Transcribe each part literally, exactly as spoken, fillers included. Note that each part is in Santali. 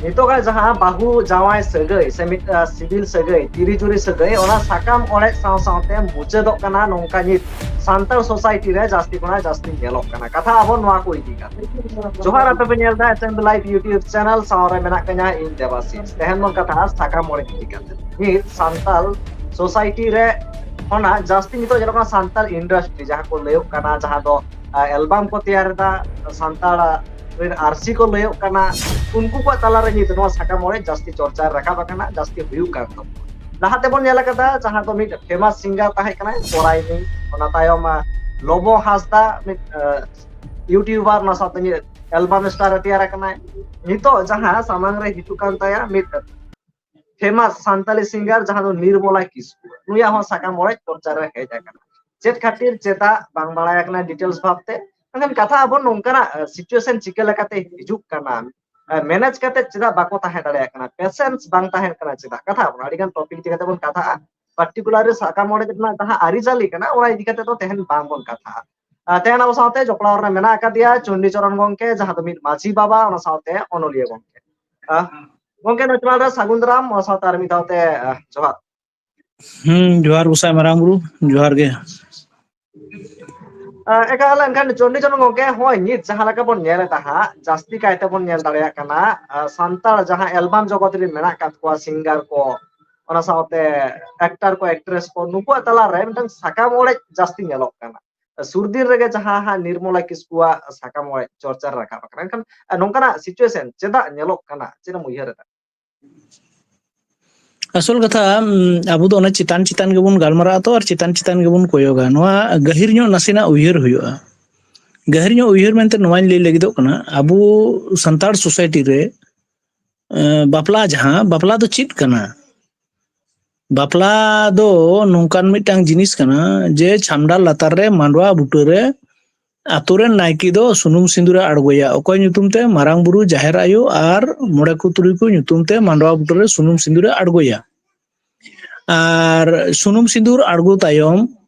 ᱱᱤᱛᱚᱜᱟᱜ ᱡᱟᱦᱟᱸ ᱵᱟᱹᱦᱩ ᱡᱟᱶᱟᱭ ᱥᱟᱹᱜᱟᱹᱭ ᱥᱮ ᱢᱤᱫ ᱥᱤᱵᱤᱞ ᱥᱟᱹᱜᱟᱹᱭ, ᱛᱤᱨᱤ ᱡᱩᱨᱤ ᱥᱟᱹᱜᱟᱹᱭ, ᱚᱱᱟ ᱥᱟᱠᱟᱢ ᱚᱲᱮᱡ ᱥᱟᱶ ᱥᱟᱶᱛᱮ ᱢᱩᱪᱟᱹᱫᱚᱜ ᱠᱟᱱᱟ᱾ ᱱᱚᱝᱠᱟ ᱱᱤᱛ ᱥᱟᱱᱛᱟᱲ ᱥᱳᱥᱟᱭᱴᱤ ᱨᱮ ᱡᱟᱹᱥᱛᱤ ᱠᱷᱚᱱᱟᱜ ᱡᱟᱹᱥᱛᱤ ᱧᱮᱞᱚᱜ ᱠᱟᱱᱟ᱾ ᱠᱟᱛᱷᱟ ᱟᱵᱚ ᱱᱚᱣᱟ ᱠᱚ ᱤᱫᱤ ᱠᱟᱛᱮ᱾ ᱡᱚᱦᱟᱨ, ᱟᱯᱮ ᱯᱮ ᱧᱮᱞ ᱮᱫᱟ S M B live YouTube channel, ᱥᱟᱶ ᱨᱮ ᱢᱮᱱᱟᱜ ᱠᱟᱹᱧᱟ ᱤᱧ ᱫᱮᱵᱟᱥᱤᱥ᱾ ᱛᱮᱦᱮᱧ ᱵᱚᱱ ᱠᱟᱛᱷᱟᱜᱼᱟ ᱥᱟᱠᱟᱢ ᱚᱲᱮᱡ ᱤᱫᱤ ᱠᱟᱛᱮ᱾ ᱱᱤᱛ ᱥᱟᱱᱛᱟᱲ ᱥᱳᱥᱟᱭᱴᱤ ᱨᱮ ᱠᱷᱚᱱᱟᱜ ᱡᱟᱹᱥᱛᱤ ᱱᱤᱛᱚᱜ ᱧᱮᱞᱚᱜ ᱠᱟᱱᱟ ᱥᱟᱱᱛᱟᱲ ᱤᱱᱰᱟᱥᱴᱨᱤ, ᱡᱟᱦᱟᱸ ᱠᱚ ᱞᱟᱹᱭᱚᱜ ᱠᱟᱱᱟ, ᱡᱟᱦᱟᱸ ᱫᱚ ᱮᱞᱵᱟᱢ ᱠᱚ ᱛᱮᱭᱟᱨ ᱮᱫᱟ, ᱥᱟᱱᱛᱟᱲ ᱨᱮᱱ ᱟᱹᱨᱥᱤ ᱠᱚ ᱞᱟᱹᱭᱚᱜ ᱠᱟᱱᱟ, ᱩᱱᱠᱩ ᱠᱚᱣᱟᱜ ᱛᱟᱞᱟᱨᱮ ᱱᱤᱛ ᱱᱚᱣᱟ ᱥᱟᱠᱟᱢ ᱚᱲᱮᱡ ᱡᱟᱹᱥᱛᱤ ᱪᱚᱨᱪᱟ ᱨᱟᱠᱟᱵ ᱟᱠᱟᱱᱟ, ᱡᱟᱹᱥᱛᱤ ᱦᱩᱭᱩᱜ ᱠᱟᱱ ᱛᱟᱵᱚᱱᱟ᱾ ᱞᱟᱦᱟ ᱛᱮᱵᱚᱱ ᱧᱮᱞ ᱟᱠᱟᱫᱟ ᱡᱟᱦᱟᱸ ᱫᱚ ᱢᱤᱫ ᱯᱷᱮᱢᱟᱥ ᱥᱤᱝᱜᱟᱨ ᱛᱟᱦᱮᱸ ᱠᱟᱱᱟᱭ ᱯᱚᱨᱟᱭᱱᱤ, ᱚᱱᱟ ᱛᱟᱭᱚᱢ ᱞᱚᱵᱚ ᱦᱟᱸᱥᱫᱟ ᱢᱤᱫ ᱤᱭᱩᱴᱤᱭᱩᱵᱟᱨ, ᱚᱱᱟ ᱥᱟᱶᱛᱮ ᱮᱞᱵᱟᱢ ᱥᱴᱟᱨ ᱮ ᱛᱮᱭᱟᱨ ᱟᱠᱟᱱᱟᱭ᱾ ᱱᱤᱛᱚᱜ ᱡᱟᱦᱟᱸ ᱥᱟᱢᱟᱝ ᱨᱮ ᱦᱤᱡᱩᱜ ᱠᱟᱱ ᱛᱟᱭᱟ ᱢᱤᱫ ᱯᱷᱮᱢᱟᱥ ᱥᱟᱱᱛᱟᱲᱤ ᱥᱤᱝᱜᱟᱨ, ᱡᱟᱦᱟᱸ ᱫᱚ ᱱᱤᱨᱢᱚᱞᱟ ᱠᱤᱥᱠᱩ, ᱱᱩᱭᱟᱜ ᱦᱚᱸ ᱥᱟᱠᱟᱢ ᱚᱲᱮᱡ ᱯᱨᱚᱪᱟᱨ ᱨᱮ ᱦᱮᱡ ᱟᱠᱟᱱᱟ᱾ ᱪᱮᱫ ᱠᱷᱟᱹᱛᱤᱨ ᱪᱮᱫᱟᱜ ᱵᱟᱝ ᱵᱟᱲᱟᱭ ᱟᱠᱟᱱᱟ ᱰᱤᱴᱮᱞᱥ ᱵᱷᱟᱵᱛᱮ, ᱢᱮᱱᱠᱷᱟᱱ ᱠᱟᱛᱷᱟ ᱟᱵᱚ ᱱᱚᱝᱠᱟᱱᱟᱜ ᱥᱤᱪᱩᱭᱮᱥᱚᱱ ᱪᱤᱠᱟᱹ ᱞᱮᱠᱟᱛᱮ ᱦᱤᱡᱩᱜ ᱠᱟᱱᱟ, ᱢᱮᱱᱮᱡ ᱠᱟᱛᱮ ᱪᱮᱫᱟᱜ ᱵᱟᱠᱚ ᱛᱟᱦᱮᱸ ᱫᱟᱲᱮᱭᱟᱜ ᱠᱟᱱᱟ, ᱯᱮᱥᱮᱱᱥ ᱵᱟᱝ ᱛᱟᱦᱮᱸ ᱠᱟᱱᱟ ᱪᱮᱫᱟᱜ, ᱠᱟᱛᱷᱟ ᱟᱵᱚ ᱟᱹᱰᱤ ᱜᱟᱱ ᱴᱚᱯᱤᱠ ᱤᱫᱤ ᱠᱟᱛᱮ ᱵᱚᱱ ᱠᱟᱛᱷᱟᱜᱼᱟ᱾ ᱯᱟᱨᱴᱤᱠᱩᱞᱟᱨ ᱨᱮ ᱥᱟᱠᱟᱢ ᱚᱲᱮᱡ ᱨᱮᱱᱟᱜ ᱡᱟᱦᱟᱸ ᱟᱹᱨᱤᱪᱟᱹᱞᱤ ᱠᱟᱱᱟ, ᱚᱱᱟ ᱤᱫᱤ ᱠᱟᱛᱮ ᱫᱚ ᱛᱮᱦᱮᱧ ᱵᱟᱝ ᱵᱚᱱ ᱠᱟᱛᱷᱟᱜᱼᱟ᱾ ᱛᱮᱦᱮᱧ ᱟᱵᱚ ᱥᱟᱶᱛᱮ ᱡᱚᱯᱲᱟᱣ ᱨᱮ ᱢᱮᱱᱟᱜ ᱟᱠᱟᱫᱮᱭᱟ ᱪᱚᱱᱰᱤᱪᱚᱨᱚᱱ ᱜᱚᱝᱠᱮ, ᱡᱟᱦᱟᱸ ᱫᱚ ᱢᱤᱫ ᱢᱟᱹᱡᱷᱤ ᱵᱟᱵᱟ, ᱚᱱᱟ ᱥᱟᱶᱛᱮ ᱚᱱᱚᱞᱤᱭᱟᱹ ᱜᱚᱝᱠᱮ᱾ ᱜᱚᱝᱠᱮ, ᱱᱚᱣᱟ ᱪᱮᱱᱮᱞ ᱨᱮ ᱥᱟᱹᱜᱩᱱ ᱫᱟᱨᱟᱢ, ᱚᱱᱟ ᱥᱟᱶᱛᱮ ᱟᱨ ᱢᱤᱫ ᱫᱷᱟᱣ ᱛᱮ ᱡᱚᱦᱟᱨ᱾ ᱦᱩᱸ, ᱡᱚᱦᱟᱨ ᱜᱚᱸᱥᱟᱭ ᱢᱟᱨᱟᱝ ᱵᱩᱨᱩ, ᱡᱚᱦᱟᱨ ᱜᱮ᱾ ᱮᱠᱟᱞ᱾ ᱮᱱᱠᱷᱟᱱ ᱪᱚᱱᱰᱤᱪᱚᱨᱚᱱ ᱜᱚᱝᱠᱮ, ᱦᱚᱸᱜᱼᱚᱭ ᱱᱤᱛ ᱡᱟᱦᱟᱸ ᱞᱮᱠᱟ ᱵᱚᱱ ᱧᱮᱞ ᱮᱫᱟ ᱦᱟᱸᱜ, ᱡᱟᱹᱥᱛᱤ ᱠᱟᱭᱛᱮ ᱵᱚᱱ ᱧᱮᱞ ᱫᱟᱲᱮᱭᱟᱜ ᱠᱟᱱᱟ ᱥᱟᱱᱛᱟᱲ ᱡᱟᱦᱟᱸ ᱮᱞᱵᱟᱢ ᱡᱚᱜᱚᱛ ᱨᱮ ᱢᱮᱱᱟᱜ ᱟᱠᱟᱫ ᱠᱚᱣᱟ, ᱥᱤᱝᱜᱟᱨ ᱠᱚ, ᱚᱱᱟ ᱥᱟᱶᱛᱮ ᱮᱠᱴᱟᱨ ᱠᱚ, ᱮᱠᱴᱨᱮᱥ ᱠᱚ, ᱱᱩᱠᱩᱣᱟᱜ ᱛᱟᱞᱟᱨᱮ ᱢᱤᱫᱴᱟᱝ ᱥᱟᱠᱟᱢ ᱚᱲᱮᱡ ᱡᱟᱹᱥᱛᱤ ᱧᱮᱞᱚᱜ ᱠᱟᱱᱟ᱾ ᱥᱩᱨ ᱫᱤᱱ ᱨᱮᱜᱮ ᱡᱟᱦᱟᱸ ᱦᱟᱸᱜ ᱱᱤᱨᱢᱚᱞᱟ ᱠᱤᱥᱠᱩᱣᱟᱜ ᱥᱟᱠᱟᱢ ᱚᱲᱮᱡ ᱪᱚᱨᱪᱟ ᱨᱮ ᱨᱟᱠᱟᱵ ᱟᱠᱟᱱᱟ, ᱮᱱᱠᱷᱟᱱ ᱱᱚᱝᱠᱟᱱᱟᱜ ᱥᱤᱪᱩᱭᱮᱥᱚᱱ ᱪᱮᱫᱟᱜ ᱧᱮᱞᱚᱜ ᱠᱟᱱᱟ, ᱪᱮᱫ ᱮᱢ ᱩᱭᱦᱟᱹᱨ ᱮᱫᱟ? ᱟᱥᱚᱞ ᱠᱟᱛᱷᱟ, ᱟᱵᱚ ᱫᱚ ᱚᱱᱮ ᱪᱮᱛᱟᱱ ᱪᱮᱛᱟᱱ ᱜᱮᱵᱚᱱ ᱜᱟᱞᱢᱟᱨᱟᱜᱼᱟ ᱛᱚ, ᱟᱨ ᱪᱮᱛᱟᱱ ᱪᱮᱛᱟᱱ ᱜᱮᱵᱚᱱ ᱠᱚᱭᱚᱜᱟ᱾ ᱱᱚᱣᱟ ᱜᱟᱹᱦᱤᱨ ᱧᱚᱜ ᱱᱟᱥᱮᱱᱟᱜ ᱩᱭᱦᱟᱹᱨ ᱦᱩᱭᱩᱜᱼᱟ᱾ ᱜᱟᱹᱦᱤᱨ ᱧᱚᱜ ᱩᱭᱦᱟᱹᱨ ᱢᱮᱱᱛᱮ ᱱᱚᱣᱟᱧ ᱞᱟᱹᱭ ᱞᱟᱹᱜᱤᱫᱚᱜ ᱠᱟᱱᱟ, ᱟᱵᱚ ᱥᱟᱱᱛᱟᱲ ᱥᱳᱥᱟᱭᱴᱤ ᱨᱮ ᱵᱟᱯᱞᱟ, ᱡᱟᱦᱟᱸ ᱵᱟᱯᱞᱟ ᱫᱚ ᱪᱮᱫ ᱠᱟᱱᱟ? ᱵᱟᱯᱞᱟ ᱫᱚ ᱱᱚᱝᱠᱟᱱ ᱢᱤᱫᱴᱟᱝ ᱡᱤᱱᱤᱥ ᱠᱟᱱᱟ ᱡᱮ ᱪᱷᱟᱢᱰᱟ ᱞᱟᱛᱟᱨ ᱨᱮ ᱢᱟᱰᱣᱟ ᱵᱩᱴᱟᱹᱨᱮ ᱟᱛᱳ ᱨᱮᱱ ᱱᱟᱭᱠᱮ ᱫᱚ ᱥᱩᱱᱩᱢ ᱥᱤᱸᱫᱩᱨᱮ ᱟᱬᱜᱚᱭᱟ᱾ ᱚᱠᱚᱭ ᱧᱩᱛᱩᱢ ᱛᱮ? ᱢᱟᱨᱟᱝ ᱵᱩᱨᱩ, ᱡᱟᱦᱮᱨ ᱟᱭᱳ ᱟᱨ ᱢᱚᱬᱮ ᱠᱚ ᱛᱩᱨᱩᱭ ᱠᱚ ᱧᱩᱛᱩᱢ ᱛᱮ ᱢᱟᱰᱣᱟ ᱵᱩᱴᱟᱹᱨᱮ ᱥᱩᱱᱩᱢ ᱥᱤᱸᱫᱩᱨᱮ ᱟᱬᱜᱚᱭᱟ᱾ ᱟᱨ ᱥᱩᱱᱩᱢ ᱥᱤᱸᱫᱩᱨ ᱟᱬᱜᱚ ᱛᱟᱭᱚᱢ,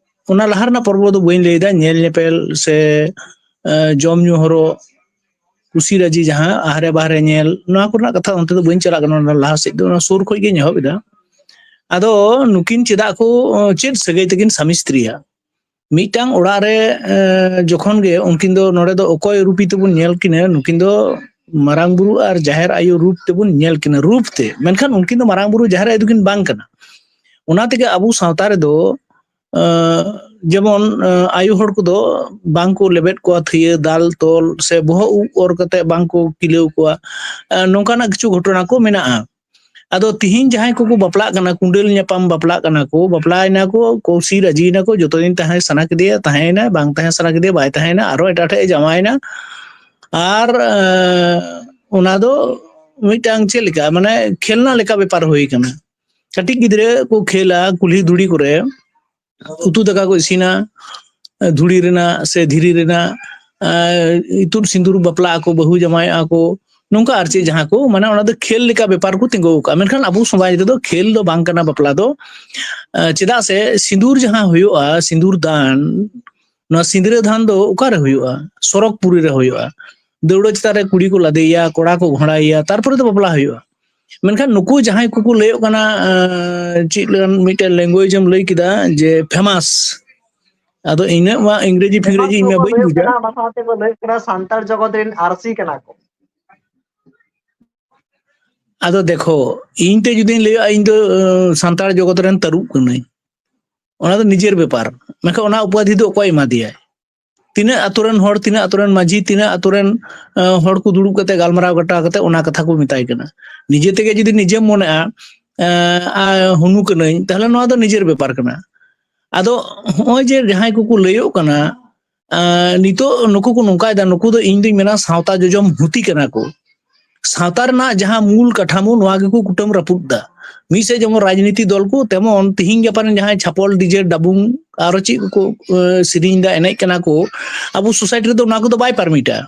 ᱚᱱᱟ ᱞᱟᱦᱟ ᱨᱮᱱᱟᱜ ᱯᱚᱨᱚᱵᱽ ᱫᱚ ᱵᱟᱹᱧ ᱞᱟᱹᱭᱫᱟ, ᱧᱮᱞ ᱧᱮᱯᱮᱞ ᱥᱮ ᱡᱚᱢ ᱧᱩ ᱦᱚᱨᱚᱜ ᱠᱩᱥᱤ ᱨᱟᱹᱡᱤ ᱡᱟᱦᱟᱸ ᱟᱦᱨᱮ ᱵᱟᱦᱨᱮ ᱧᱮᱞ, ᱱᱚᱣᱟ ᱠᱚᱨᱮᱱᱟᱜ ᱠᱟᱛᱷᱟ ᱚᱱᱛᱮ ᱫᱚ ᱵᱟᱹᱧ ᱪᱟᱞᱟᱜ ᱠᱟᱱᱟ, ᱚᱱᱟ ᱞᱟᱦᱟ ᱥᱮᱫ ᱫᱚ, ᱚᱱᱟ ᱥᱩᱨ ᱠᱷᱚᱡ ᱜᱤᱧ ᱮᱦᱚᱵ ᱮᱫᱟ᱾ ᱟᱫᱚ ᱱᱩᱠᱤᱱ ᱪᱮᱫᱟᱜ ᱠᱚ, ᱪᱮᱫ ᱥᱟᱹᱜᱟᱹᱭ ᱛᱟᱹᱠᱤᱱ ᱥᱟᱢᱤ ᱥᱛᱨᱤᱭᱟ? ᱢᱤᱫᱴᱟᱝ ᱚᱲᱟᱜ ᱨᱮ ᱮ, ᱡᱚᱠᱷᱚᱱ ᱜᱮ ᱩᱱᱠᱤᱱ ᱫᱚ, ᱱᱚᱰᱮ ᱫᱚ ᱚᱠᱚᱭ ᱨᱩᱯᱤ ᱛᱮᱵᱚᱱ ᱧᱮᱞ ᱠᱤᱱᱟ? ᱱᱩᱠᱤᱱ ᱫᱚ ᱢᱟᱨᱟᱝ ᱵᱩᱨᱩ ᱟᱨ ᱡᱟᱦᱮᱨ ᱟᱭᱳ ᱨᱩᱯ ᱛᱮᱵᱚᱱ ᱧᱮᱞ ᱠᱤᱱᱟ, ᱨᱩᱯ ᱛᱮ᱾ ᱢᱮᱱᱠᱷᱟᱱ ᱩᱱᱠᱤᱱ ᱫᱚ ᱢᱟᱨᱟᱝ ᱵᱩᱨᱩ ᱡᱟᱦᱮᱨ ᱟᱭᱳ ᱫᱚᱠᱤᱱ ᱵᱟᱝ ᱠᱟᱱᱟ᱾ ᱚᱱᱟ ᱛᱮᱜᱮ ᱟᱵᱚ ᱥᱟᱶᱛᱟ ᱨᱮᱫᱚ ᱮ, ᱡᱮᱢᱚᱱ ᱮ, ᱟᱭᱳ ᱦᱚᱲ ᱠᱚᱫᱚ ᱵᱟᱝ ᱠᱚ ᱞᱮᱵᱮᱫ ᱠᱚᱣᱟ ᱛᱷᱟᱹᱭᱟᱹ ᱫᱟᱞ ᱛᱚᱞ, ᱥᱮ ᱵᱚᱦᱚᱜ ᱩᱵ ᱚᱨ ᱠᱟᱛᱮ ᱵᱟᱝ ᱠᱚ ᱠᱤᱞᱟᱹᱣ ᱠᱚᱣᱟ᱾ ᱮ, ᱱᱚᱝᱠᱟᱱᱟᱜ ᱠᱤᱪᱷᱩ ᱜᱷᱚᱴᱚᱱᱟ ᱠᱚ ᱢᱮᱱᱟᱜᱼᱟ᱾ ᱟᱫᱚ ᱛᱤᱦᱤᱧ ᱡᱟᱦᱟᱸᱭ ᱠᱚᱠᱚ ᱵᱟᱯᱞᱟᱜ ᱠᱟᱱᱟ, ᱠᱩᱸᱰᱟᱹᱞ ᱧᱟᱯᱟᱢ ᱵᱟᱯᱞᱟᱜ ᱠᱟᱱᱟ ᱠᱚ, ᱵᱟᱯᱞᱟᱭᱮᱱᱟ ᱠᱚ, ᱠᱩᱥᱤ ᱨᱟᱹᱡᱤᱭᱮᱱᱟ ᱠᱚ, ᱡᱚᱛᱚ ᱫᱤᱱ ᱛᱟᱦᱮᱸ ᱥᱟᱱᱟ ᱠᱮᱫᱮᱭᱟ, ᱛᱟᱦᱮᱸᱭᱮᱱᱟ, ᱵᱟᱝ ᱛᱟᱦᱮᱸ ᱥᱟᱱᱟ ᱠᱮᱫᱮᱭᱟ, ᱵᱟᱭ ᱛᱟᱦᱮᱸᱭᱮᱱᱟ, ᱟᱨᱚ ᱮᱴᱟᱜ ᱴᱷᱮᱡ ᱮ ᱡᱟᱶᱟᱭᱮᱱᱟ᱾ ᱟᱨ ᱮ, ᱚᱱᱟ ᱫᱚ ᱢᱤᱫᱴᱟᱝ ᱪᱮᱫ ᱞᱮᱠᱟ, ᱢᱟᱱᱮ ᱠᱷᱮᱞᱱᱟ ᱞᱮᱠᱟ ᱵᱮᱯᱟᱨ ᱦᱩᱭ ᱠᱟᱱᱟ᱾ ᱠᱟᱹᱴᱤᱡ ᱜᱤᱫᱽᱨᱟᱹ ᱠᱚ ᱠᱷᱮᱞᱟ ᱠᱩᱞᱦᱤ ᱫᱷᱩᱲᱤ ᱠᱚᱨᱮ, ᱩᱛᱩ ᱫᱟᱠᱟ ᱠᱚ ᱤᱥᱤᱱᱟ, ᱫᱷᱩᱲᱤ ᱨᱮᱱᱟᱜ ᱥᱮ ᱫᱷᱤᱨᱤ ᱨᱮᱱᱟᱜ, ᱮ, ᱤᱛᱩᱫ ᱥᱤᱸᱫᱩᱨ ᱵᱟᱯᱞᱟᱜ ᱟᱠᱚ, ᱵᱟᱹᱦᱩ ᱡᱟᱶᱟᱭᱚᱜᱼᱟ ᱠᱚ, ᱱᱚᱝᱠᱟ ᱟᱨ ᱪᱮᱫ ᱡᱟᱦᱟᱸ ᱠᱚ, ᱢᱟᱱᱮ ᱚᱱᱟ ᱫᱚ ᱠᱷᱮᱞ ᱞᱮᱠᱟ ᱵᱮᱯᱟᱨ ᱠᱚ ᱛᱤᱸᱜᱩ ᱟᱠᱟᱫᱼᱟ᱾ ᱢᱮᱱᱠᱷᱟᱱ ᱟᱵᱚ ᱥᱚᱢᱟᱡᱽ ᱨᱮᱫᱚ ᱠᱷᱮᱞ ᱫᱚ ᱵᱟᱝ ᱠᱟᱱᱟ ᱵᱟᱯᱞᱟ ᱫᱚ᱾ ᱮ, ᱪᱮᱫᱟᱜ ᱥᱮ ᱥᱤᱸᱫᱩᱨ ᱡᱟᱦᱟᱸ ᱦᱩᱭᱩᱜᱼᱟ, ᱥᱤᱸᱫᱩᱨ ᱫᱟᱱ, ᱱᱚᱣᱟ ᱥᱤᱸᱫᱽᱨᱟᱹ ᱫᱟᱱ ᱫᱚ ᱚᱠᱟᱨᱮ ᱦᱩᱭᱩᱜᱼᱟ? ᱥᱚᱨᱚᱜᱽᱯᱩᱨᱤ ᱨᱮ ᱦᱩᱭᱩᱜᱼᱟ᱾ ᱫᱟᱹᱣᱲᱟᱹ ᱪᱮᱛᱟᱱ ᱨᱮ ᱠᱩᱲᱤ ᱠᱚ ᱞᱟᱫᱮᱭᱮᱭᱟ, ᱠᱚᱲᱟ ᱠᱚ ᱜᱷᱚᱲᱟᱭᱮᱭᱟ, ᱛᱟᱨᱯᱚᱨᱮ ᱫᱚ ᱵᱟᱯᱞᱟ ᱦᱩᱭᱩᱜᱼᱟ᱾ ᱢᱮᱱᱠᱷᱟᱱ ᱱᱩᱠᱩ ᱡᱟᱦᱟᱸᱭ ᱠᱚᱠᱚ ᱞᱟᱹᱭᱚᱜ ᱠᱟᱱᱟ, ᱮᱸ, ᱪᱮᱫ ᱞᱮᱠᱟᱱ ᱢᱤᱫᱴᱮᱱ language ᱮᱢ ᱞᱟᱹᱭ ᱠᱮᱫᱟ ᱡᱮ famous, ᱟᱫᱚ ᱤᱱᱟᱹᱜ ᱢᱟ ᱤᱝᱨᱮᱡᱤ ᱯᱷᱤᱝᱨᱮᱡᱤ ᱤᱧ ᱢᱟ ᱠᱚᱠᱚ ᱵᱟᱹᱧ ᱞᱟᱹᱭᱚᱜ ᱵᱩᱡᱟ᱾ ᱠᱟᱱᱟ, ᱚᱱᱟ ᱥᱟᱶᱛᱮ ᱠᱚ ᱞᱟᱹᱭᱚᱜ ᱠᱟᱱᱟ ᱥᱟᱱᱛᱟᱲ ᱡᱚᱜᱚᱛ ᱨᱮᱱ ᱟᱹᱨᱥᱤ ᱠᱟᱱᱟ ᱠᱚ᱾ ᱟᱫᱚ ᱫᱮᱠᱷᱚ, ᱤᱧ ᱛᱮ ᱡᱩᱫᱤᱧ ᱞᱟᱹᱭᱟ, ᱤᱧ ᱫᱚ, ᱮᱸ, ᱥᱟᱱᱛᱟᱲ ᱡᱚᱜᱚᱛ ᱨᱮᱱ ᱛᱟᱹᱨᱩᱵ ᱠᱟᱹᱱᱟᱹᱧ, ᱚᱱᱟ ᱫᱚ ᱱᱤᱡᱮᱨ ᱵᱮᱯᱟᱨ᱾ ᱢᱮᱱᱠᱷᱟᱱ ᱚᱱᱟ ᱩᱯᱟᱫᱷᱤ ᱫᱚ ᱚᱠᱚᱭ ᱮᱢᱟ ᱫᱮᱭᱟᱭ? ᱛᱤᱱᱟᱹᱜ ᱟᱛᱳ ᱨᱮᱱ ᱦᱚᱲ, ᱛᱤᱱᱟᱹᱜ ᱟᱛᱳ ᱨᱮᱱ ᱢᱟᱹᱡᱷᱤ, ᱛᱤᱱᱟᱹᱜ ᱟᱛᱳ ᱨᱮᱱ, ᱮᱸ, ᱦᱚᱲ ᱠᱚ ᱫᱩᱲᱩᱵ ᱠᱟᱛᱮ ᱜᱟᱞᱢᱟᱨᱟᱣ ᱜᱚᱴᱟ ᱠᱟᱛᱮ ᱚᱱᱟ ᱠᱟᱛᱷᱟ ᱠᱚ ᱢᱮᱛᱟᱭ ᱠᱟᱱᱟ᱾ ᱱᱤᱡᱮ ᱛᱮᱜᱮ ᱡᱩᱫᱤ ᱱᱤᱡᱮᱢ ᱢᱚᱱᱮᱜᱼᱟ, ᱮᱸ, ᱟ, ᱦᱩᱱᱩ ᱠᱟᱹᱱᱟᱹᱧ, ᱛᱟᱦᱞᱮ ᱱᱚᱣᱟ ᱫᱚ ᱱᱤᱡᱮᱨ ᱵᱮᱯᱟᱨ ᱠᱟᱱᱟ᱾ ᱟᱫᱚ ᱦᱚᱸᱜᱼᱚᱭ ᱡᱮ ᱡᱟᱦᱟᱸᱭ ᱠᱚᱠᱚ ᱞᱟᱹᱭᱚᱜ ᱠᱟᱱᱟ, ᱮᱸ, ᱱᱤᱛᱚᱜ ᱱᱩᱠᱩ ᱠᱚ ᱱᱚᱝᱠᱟᱭᱮᱫᱟ, ᱱᱩᱠᱩ ᱫᱚ ᱤᱧ ᱫᱩᱧ ᱢᱮᱱᱟ ᱥᱟᱶᱛᱟ ᱡᱚᱡᱚᱢ ᱦᱩᱛᱤ ᱠᱟᱱᱟ ᱠᱚ᱾ ᱥᱟᱶᱛᱟ ᱨᱮᱱᱟᱜ ᱡᱟᱦᱟᱸ ᱢᱩᱞ ᱠᱟᱴᱷᱟᱢᱳ, ᱱᱚᱣᱟ ᱜᱮᱠᱚ ᱠᱩᱴᱟᱹᱢ ᱨᱟᱹᱯᱩᱫ ᱫᱟ᱾ ᱢᱤᱫ ᱥᱮᱫ ᱡᱮᱢᱚᱱ ᱨᱟᱡᱽᱱᱤᱛᱤ ᱫᱚᱞ ᱠᱚ, ᱛᱮᱢᱚᱱ ᱛᱤᱦᱤᱧ ᱜᱟᱯᱟ ᱨᱮᱱ ᱡᱟᱦᱟᱸᱭ ᱪᱷᱟᱯᱚᱞ, ᱰᱤᱡᱮ, ᱰᱟᱵᱩᱝ, ᱟᱨᱚ ᱪᱮᱫ ᱠᱚᱠᱚ, ᱮ, ᱥᱮᱨᱮᱧ ᱫᱟ, ᱮᱱᱮᱡ ᱠᱟᱱᱟ ᱠᱚ, ᱟᱵᱚ society ᱨᱮᱫᱚ ᱚᱱᱟ ᱠᱚᱫᱚ ᱵᱟᱭ ᱯᱟᱨᱢᱤᱴᱟ᱾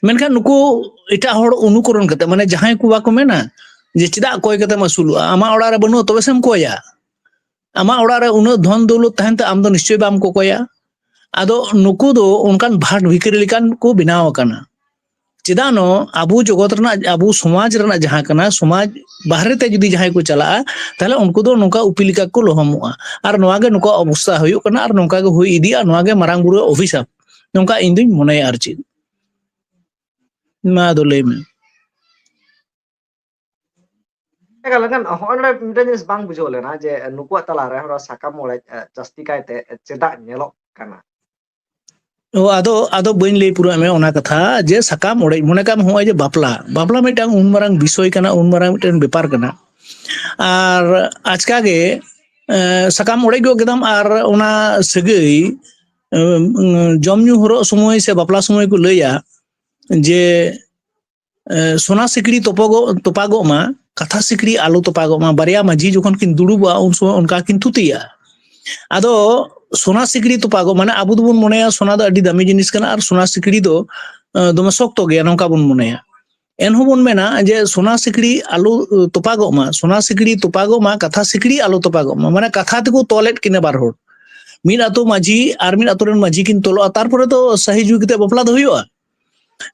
ᱢᱮᱱᱠᱷᱟᱱ ᱱᱩᱠᱩ ᱮᱴᱟᱜ ᱦᱚᱲ ᱚᱱᱩᱠᱚᱨᱚᱱ ᱠᱟᱛᱮ, ᱢᱟᱱᱮ ᱡᱟᱦᱟᱸᱭ ᱠᱚ ᱵᱟᱠᱚ ᱢᱮᱱᱟ ᱡᱮ ᱪᱮᱫᱟᱜ ᱠᱚᱭ ᱠᱟᱛᱮᱢ ᱟᱹᱥᱩᱞᱚᱜᱼᱟ, ᱟᱢᱟᱜ ᱚᱲᱟᱜ ᱨᱮ ᱵᱟᱹᱱᱩᱜᱼᱟ ᱛᱚᱵᱮ ᱥᱮᱢ ᱠᱚᱭᱟ? ᱟᱢᱟᱜ ᱚᱲᱟᱜ ᱨᱮ ᱩᱱᱟᱹᱜ ᱫᱷᱚᱱ ᱫᱚᱣᱞᱚᱛ ᱛᱟᱦᱮᱱ ᱛᱮ ᱟᱢ ᱫᱚ ᱱᱤᱥᱪᱳᱭ ᱵᱟᱢ ᱠᱚᱠᱚᱭᱟ᱾ ᱟᱫᱚ ᱱᱩᱠᱩ ᱫᱚ ᱚᱱᱠᱟᱱ ᱵᱷᱟᱴ ᱵᱷᱤᱠᱟᱹᱨᱤ ᱞᱮᱠᱟᱱ ᱠᱚ ᱵᱮᱱᱟᱣ ᱟᱠᱟᱱᱟ᱾ ᱪᱮᱫᱟᱜ ᱱᱚ ᱟᱵᱚ ᱡᱚᱜᱚᱛ ᱨᱮᱱᱟᱜ, ᱟᱵᱚ ᱥᱚᱢᱟᱡᱽ ᱨᱮᱱᱟᱜ ᱡᱟᱦᱟᱸ ᱠᱟᱱᱟ, ᱥᱚᱢᱟᱡᱽ ᱵᱟᱦᱨᱮ ᱛᱮ ᱡᱩᱫᱤ ᱡᱟᱦᱟᱸᱭ ᱠᱚ ᱪᱟᱞᱟᱜᱼᱟ, ᱛᱟᱦᱞᱮ ᱩᱱᱠᱩ ᱫᱚ ᱱᱚᱝᱠᱟ ᱩᱯᱤ ᱞᱮᱠᱟ ᱠᱚ ᱞᱚᱦᱚᱢᱚᱜᱼᱟ᱾ ᱟᱨ ᱱᱚᱣᱟ ᱜᱮ ᱱᱚᱝᱠᱟ ᱚᱵᱚᱥᱛᱟ ᱦᱩᱭᱩᱜ ᱠᱟᱱᱟ ᱟᱨ ᱱᱚᱝᱠᱟ ᱜᱮ ᱦᱩᱭ ᱤᱫᱤᱜᱼᱟ᱾ ᱱᱚᱣᱟ ᱜᱮ ᱢᱟᱨᱟᱝ ᱵᱩᱨᱩᱣᱟᱜ ᱚᱵᱷᱤᱥᱟᱯ, ᱱᱚᱝᱠᱟ ᱤᱧ ᱫᱩᱧ ᱢᱚᱱᱮᱭᱟ᱾ ᱟᱨ ᱪᱮᱫ, ᱢᱟ ᱟᱫᱚ ᱞᱟᱹᱭ ᱢᱮ᱾ ᱮᱠᱟᱞ, ᱮᱱᱠᱷᱟᱱ ᱦᱚᱸᱜᱼᱚᱭ ᱱᱚᱰᱮ ᱢᱤᱫᱴᱮᱱ ᱡᱤᱱᱤᱥ ᱵᱟᱝ ᱵᱩᱡᱷᱟᱹᱣ ᱞᱮᱱᱟ ᱡᱮ ᱱᱩᱠᱩᱣᱟᱜ ᱛᱟᱞᱟᱨᱮ ᱦᱚᱸ ᱥᱟᱠᱟᱢ ᱚᱲᱮᱡ, ᱮ, ᱡᱟᱹᱥᱛᱤ ᱠᱟᱭᱛᱮ ᱪᱮᱫᱟᱜ ᱧᱮᱞᱚᱜ ᱠᱟᱱᱟ? ᱚ, ᱟᱫᱚ, ᱟᱫᱚ ᱵᱟᱹᱧ ᱞᱟᱹᱭ ᱯᱩᱨᱟᱹᱣ ᱢᱮ ᱚᱱᱟ ᱠᱟᱛᱷᱟ ᱡᱮ ᱥᱟᱠᱟᱢ ᱚᱲᱮᱡ, ᱢᱚᱱᱮ ᱠᱟᱜ ᱢᱮ ᱦᱚᱸᱜᱼᱚᱭ ᱡᱮ ᱵᱟᱯᱞᱟ, ᱵᱟᱯᱞᱟ ᱢᱤᱫᱴᱟᱝ ᱩᱱ ᱢᱟᱨᱟᱝ ᱵᱤᱥᱚᱭ ᱠᱟᱱᱟ, ᱩᱱ ᱢᱟᱨᱟᱝ ᱢᱤᱫᱴᱮᱱ ᱵᱮᱯᱟᱨ ᱠᱟᱱᱟ, ᱟᱨ ᱟᱪᱠᱟ ᱜᱮ, ᱮ, ᱥᱟᱠᱟᱢ ᱚᱲᱮᱡ ᱜᱚᱫ ᱠᱮᱫᱟᱢ ᱟᱨ ᱚᱱᱟ ᱥᱟᱹᱜᱟᱹᱭ, ᱮ, ᱡᱚᱢ ᱧᱩ ᱦᱚᱨᱚᱜ ᱥᱚᱢᱚᱭ ᱥᱮ ᱵᱟᱯᱞᱟ ᱥᱚᱢᱚᱭ ᱠᱚ ᱞᱟᱹᱭᱟ ᱡᱮ ᱮ, ᱥᱚᱱᱟ ᱥᱤᱠᱲᱤ ᱛᱚᱯᱚᱜᱚᱜ, ᱛᱚᱯᱟᱜᱚᱜ ᱢᱟ, ᱠᱟᱛᱷᱟ ᱥᱤᱠᱲᱤ ᱟᱞᱚ ᱛᱚᱯᱟᱜᱚᱜ ᱢᱟ᱾ ᱵᱟᱨᱭᱟ ᱢᱟᱹᱡᱷᱤ ᱡᱚᱠᱷᱚᱱ ᱠᱤᱱ ᱫᱩᱲᱩᱵᱚᱜᱼᱟ, ᱩᱱ ᱥᱚᱢᱚᱭ ᱚᱱᱠᱟ ᱠᱤᱱ ᱛᱷᱩᱛᱤᱭᱟ᱾ ᱟᱫᱚ ᱥᱚᱱᱟ ᱥᱤᱠᱲᱤ ᱛᱚᱯᱟᱜᱚᱜ, ᱢᱟᱱᱮ ᱟᱵᱚ ᱫᱚᱵᱚᱱ ᱢᱚᱱᱮᱭᱟ ᱥᱚᱱᱟ ᱫᱚ ᱟᱹᱰᱤ ᱫᱟᱢᱤ ᱡᱤᱱᱤᱥ ᱠᱟᱱᱟ ᱟᱨ ᱥᱚᱱᱟ ᱥᱤᱠᱲᱤ ᱫᱚ, ᱮ, ᱫᱚᱢᱮ ᱥᱚᱠᱛᱚ ᱜᱮᱭᱟ, ᱱᱚᱝᱠᱟ ᱵᱚᱱ ᱢᱚᱱᱮᱭᱟ᱾ ᱮᱱᱦᱚᱸ ᱵᱚᱱ ᱢᱮᱱᱟ ᱡᱮ ᱥᱚᱱᱟ ᱥᱤᱠᱲᱤ ᱟᱞᱚ, ᱮ, ᱛᱚᱯᱟᱜᱚᱜ ᱢᱟ, ᱥᱚᱱᱟ ᱥᱤᱠᱲᱤ ᱛᱚᱯᱟᱜᱚᱜ ᱢᱟ, ᱠᱟᱛᱷᱟ ᱥᱤᱠᱲᱤ ᱟᱞᱚ ᱛᱚᱯᱟᱜᱚᱜ ᱢᱟ, ᱢᱟᱱᱮ ᱠᱟᱛᱷᱟ ᱛᱮᱠᱚ ᱛᱚᱞᱮᱫ ᱠᱤᱱᱟ ᱵᱟᱨ ᱦᱚᱲ᱾ ᱢᱤᱫ ᱟᱛᱳ ᱢᱟᱹᱡᱷᱤ ᱟᱨ ᱢᱤᱫ ᱟᱛᱳ ᱨᱮᱱ ᱢᱟᱹᱡᱷᱤ ᱠᱤᱱ ᱛᱚᱞᱚᱜᱼᱟ, ᱛᱟᱨᱯᱚᱨᱮ ᱫᱚ ᱥᱟᱹᱦᱤ ᱡᱩᱦᱤ ᱠᱟᱛᱮ ᱵᱟᱯᱞᱟ ᱫᱚ ᱦᱩᱭᱩᱜᱼᱟ᱾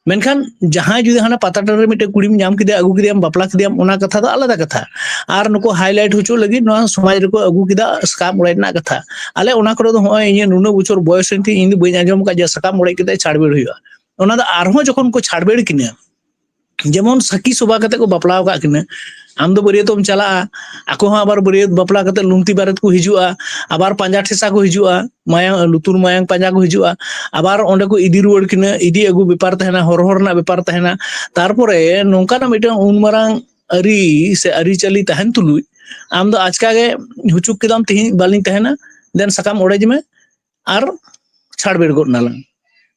ᱢᱮᱱᱠᱷᱟᱱ ᱡᱟᱦᱟᱸᱭ ᱡᱩᱫᱤ ᱦᱟᱱᱟ ᱯᱟᱛᱟ ᱴᱟᱺᱰᱤ ᱨᱮ ᱢᱤᱫᱴᱮᱱ ᱠᱩᱲᱤᱢ ᱧᱟᱢ ᱠᱮᱫᱮᱭᱟ, ᱟᱹᱜᱩ ᱠᱮᱫᱮᱭᱟᱢ, ᱵᱟᱯᱞᱟ ᱠᱮᱫᱮᱭᱟᱢ, ᱚᱱᱟ ᱠᱟᱛᱷᱟ ᱫᱚ ᱟᱞᱟᱫᱟ ᱠᱟᱛᱷᱟ᱾ ᱟᱨ ᱱᱩᱠᱩ highlight ᱦᱚᱪᱚ ᱞᱟᱹᱜᱤᱫ ᱱᱚᱣᱟ ᱥᱚᱢᱟᱡᱽ ᱨᱮᱠᱚ ᱟᱹᱜᱩ ᱠᱮᱫᱟ ᱥᱟᱠᱟᱢ ᱚᱲᱮᱡ ᱨᱮᱱᱟᱜ ᱠᱟᱛᱷᱟ᱾ ᱟᱞᱮ ᱚᱱᱟ ᱠᱚᱨᱮ ᱫᱚ ᱦᱚᱸᱜᱼᱚᱭ ᱤᱧᱟᱹᱜ ᱱᱩᱱᱟᱹᱜ ᱵᱚᱪᱷᱚᱨ ᱵᱚᱭᱚᱥ ᱮᱱ ᱛᱤᱧ, ᱤᱧ ᱫᱚ ᱵᱟᱹᱧ ᱟᱸᱡᱚᱢ ᱟᱠᱟᱫ ᱡᱮ ᱥᱟᱠᱟᱢ ᱚᱲᱮᱡ ᱠᱟᱛᱮ ᱪᱷᱟᱲᱵᱤᱲ ᱦᱩᱭᱩᱜᱼᱟ᱾ ᱚᱱᱟ ᱫᱚ ᱟᱨᱦᱚᱸ ᱡᱚᱠᱷᱚᱱ ᱠᱚ ᱪᱷᱟᱲᱵᱤᱲ ᱠᱤᱱᱟ, ᱡᱮᱢᱚᱱ ᱥᱟᱹᱠᱷᱤ ᱥᱚᱵᱷᱟ ᱠᱟᱛᱮ ᱠᱚ ᱵᱟᱯᱞᱟ ᱟᱠᱟᱫ ᱠᱤᱱᱟ, ᱟᱢ ᱫᱚ ᱵᱟᱹᱨᱭᱟᱹᱛᱚᱜ ᱮᱢ ᱪᱟᱞᱟᱜᱼᱟ, ᱟᱠᱚ ᱦᱚᱸ ᱟᱵᱟᱨ ᱵᱟᱹᱨᱭᱟᱹᱛ ᱵᱟᱯᱞᱟ ᱠᱟᱛᱮ ᱞᱩᱝᱛᱤ ᱵᱟᱨᱮᱛ ᱠᱚ ᱦᱤᱡᱩᱜᱼᱟ, ᱟᱵᱟᱨ ᱯᱟᱸᱡᱟ ᱴᱷᱮᱥᱟ ᱠᱚ ᱦᱤᱡᱩᱜᱼᱟ, ᱢᱟᱭᱟᱝ, ᱞᱩᱛᱩᱨ ᱢᱟᱭᱟᱝ ᱯᱟᱸᱡᱟ ᱠᱚ ᱦᱤᱡᱩᱜᱼᱟ, ᱟᱵᱟᱨ ᱚᱸᱰᱮ ᱠᱚ ᱤᱫᱤ ᱨᱩᱣᱟᱹᱲ ᱠᱤᱱᱟ, ᱤᱫᱤ ᱟᱹᱜᱩ ᱵᱮᱯᱟᱨ ᱛᱟᱦᱮᱱᱟ, ᱦᱚᱨᱦᱚ ᱨᱮᱱᱟᱜ ᱵᱮᱯᱟᱨ ᱛᱟᱦᱮᱱᱟ᱾ ᱛᱟᱨᱯᱚᱨᱮ ᱱᱚᱝᱠᱟᱱᱟᱜ ᱢᱤᱫᱴᱟᱝ ᱩᱱ ᱢᱟᱨᱟᱝ ᱟᱹᱨᱤ ᱥᱮ ᱟᱹᱨᱤᱪᱟᱹᱞᱤ ᱛᱟᱦᱮᱱ ᱛᱩᱞᱩᱡ ᱟᱢ ᱫᱚ ᱟᱪᱠᱟ ᱜᱮ ᱦᱩᱪᱩᱠ ᱠᱮᱫᱟᱢ, "ᱛᱤᱦᱤᱧ ᱵᱟᱹᱞᱤᱧ ᱛᱟᱦᱮᱱᱟ, ᱫᱮᱱ ᱥᱟᱠᱟᱢ ᱚᱲᱮᱡ ᱢᱮ", ᱟᱨ ᱪᱷᱟᱲᱵᱤᱲ ᱜᱚᱫ ᱱᱟᱞᱟᱝ᱾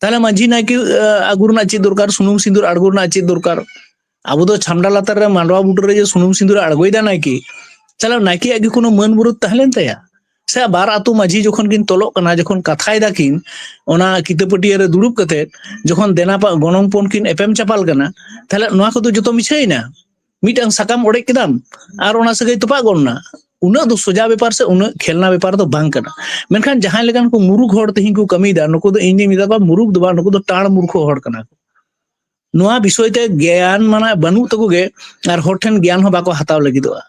ᱛᱟᱦᱞᱮ ᱢᱟᱹᱡᱷᱤ ᱱᱟᱭᱠᱮ, ᱮ, ᱟᱹᱜᱩ ᱨᱮᱱᱟᱜ ᱪᱮᱫ ᱫᱚᱨᱠᱟᱨ, ᱥᱩᱱᱩᱢ ᱥᱤᱸᱫᱩᱨ ᱟᱬᱜᱚ ᱨᱮᱱᱟᱜ ᱪᱮᱫ ᱫᱚᱨᱠᱟᱨ? ᱟᱵᱚ ᱫᱚ ᱪᱷᱟᱢᱰᱟ ᱞᱟᱛᱟᱨ ᱨᱮ ᱢᱟᱰᱣᱟ ᱵᱩᱴᱟᱹ ᱨᱮ ᱡᱮ ᱥᱩᱱᱩᱢ ᱥᱤᱸᱫᱩᱨ ᱟᱬᱜᱚᱭᱮᱫᱟ ᱱᱟᱭᱠᱮ, ᱛᱟᱦᱞᱮ ᱱᱟᱭᱠᱮᱭᱟᱜ ᱜᱮ ᱠᱳᱱᱳ ᱢᱟᱹᱱ ᱢᱩᱨᱩᱫ ᱛᱟᱦᱮᱸ ᱞᱮᱱ ᱛᱟᱭᱟ? ᱥᱮ ᱵᱟᱨ ᱟᱛᱳ ᱢᱟᱹᱡᱷᱤ ᱡᱚᱠᱷᱚᱱ ᱠᱤᱱ ᱛᱚᱞᱚᱜ ᱠᱟᱱᱟ, ᱡᱚᱠᱷᱚᱱ ᱠᱟᱛᱷᱟᱭ ᱫᱟᱠᱤᱱ, ᱚᱱᱟ ᱠᱤᱛᱟᱹ ᱯᱟᱹᱴᱭᱟᱹ ᱨᱮ ᱫᱩᱲᱩᱵ ᱠᱟᱛᱮ ᱡᱚᱠᱷᱚᱱ ᱫᱮᱱᱟ ᱯᱟ-, ᱜᱚᱱᱚᱝ ᱯᱚᱱ ᱠᱤᱱ ᱮᱯᱮᱢ ᱪᱟᱯᱟᱞ ᱠᱟᱱᱟ, ᱛᱟᱦᱞᱮ ᱱᱚᱣᱟ ᱠᱚᱫᱚ ᱡᱚᱛᱚ ᱢᱤᱪᱷᱟᱹᱭᱮᱱᱟ᱾ ᱢᱤᱫᱴᱟᱝ ᱥᱟᱠᱟᱢ ᱚᱲᱮᱡ ᱠᱮᱫᱟᱢ ᱟᱨ ᱚᱱᱟ ᱥᱟᱹᱜᱟᱹᱭ ᱛᱚᱯᱟᱜ ᱜᱚᱫ ᱮᱱᱟ᱾ ᱩᱱᱟᱹᱜ ᱫᱚ ᱥᱚᱡᱟ ᱵᱮᱯᱟᱨ ᱥᱮ ᱩᱱᱟᱹᱜ ᱠᱷᱮᱞᱱᱟ ᱵᱮᱯᱟᱨ ᱫᱚ ᱵᱟᱝ ᱠᱟᱱᱟ᱾ ᱢᱮᱱᱠᱷᱟᱱ ᱡᱟᱦᱟᱸᱭ ᱞᱮᱠᱟᱱ ᱠᱚ ᱢᱩᱨᱩᱠᱷ ᱦᱚᱲ ᱛᱮᱦᱮᱧ ᱠᱚ ᱠᱟᱹᱢᱤᱭᱮᱫᱟ, ᱱᱩᱠᱩ ᱫᱚ ᱤᱧ ᱫᱩᱧ ᱢᱮᱛᱟ ᱠᱚᱣᱟ ᱢᱩᱨᱩᱠᱷ ᱫᱚ ᱵᱟᱝ, ᱱᱩᱠᱩ ᱫᱚ ᱴᱟᱬ ᱢᱩᱨᱠᱷᱚ ᱦᱚᱲ ᱠᱟᱱᱟ ᱠᱚ᱾ ᱱᱚᱣᱟ ᱵᱤᱥᱚᱭ ᱛᱮ ᱜᱮᱭᱟᱱ ᱢᱟᱱᱮ ᱵᱟᱹᱱᱩᱜ ᱛᱟᱠᱚ ᱜᱮ, ᱟᱨ ᱦᱚᱲ ᱴᱷᱮᱱ ᱜᱮᱭᱟᱱ ᱦᱚᱸ ᱵᱟᱠᱚ ᱦᱟᱛᱟᱣ ᱞᱟᱹᱜᱤᱫᱚᱜᱼᱟ᱾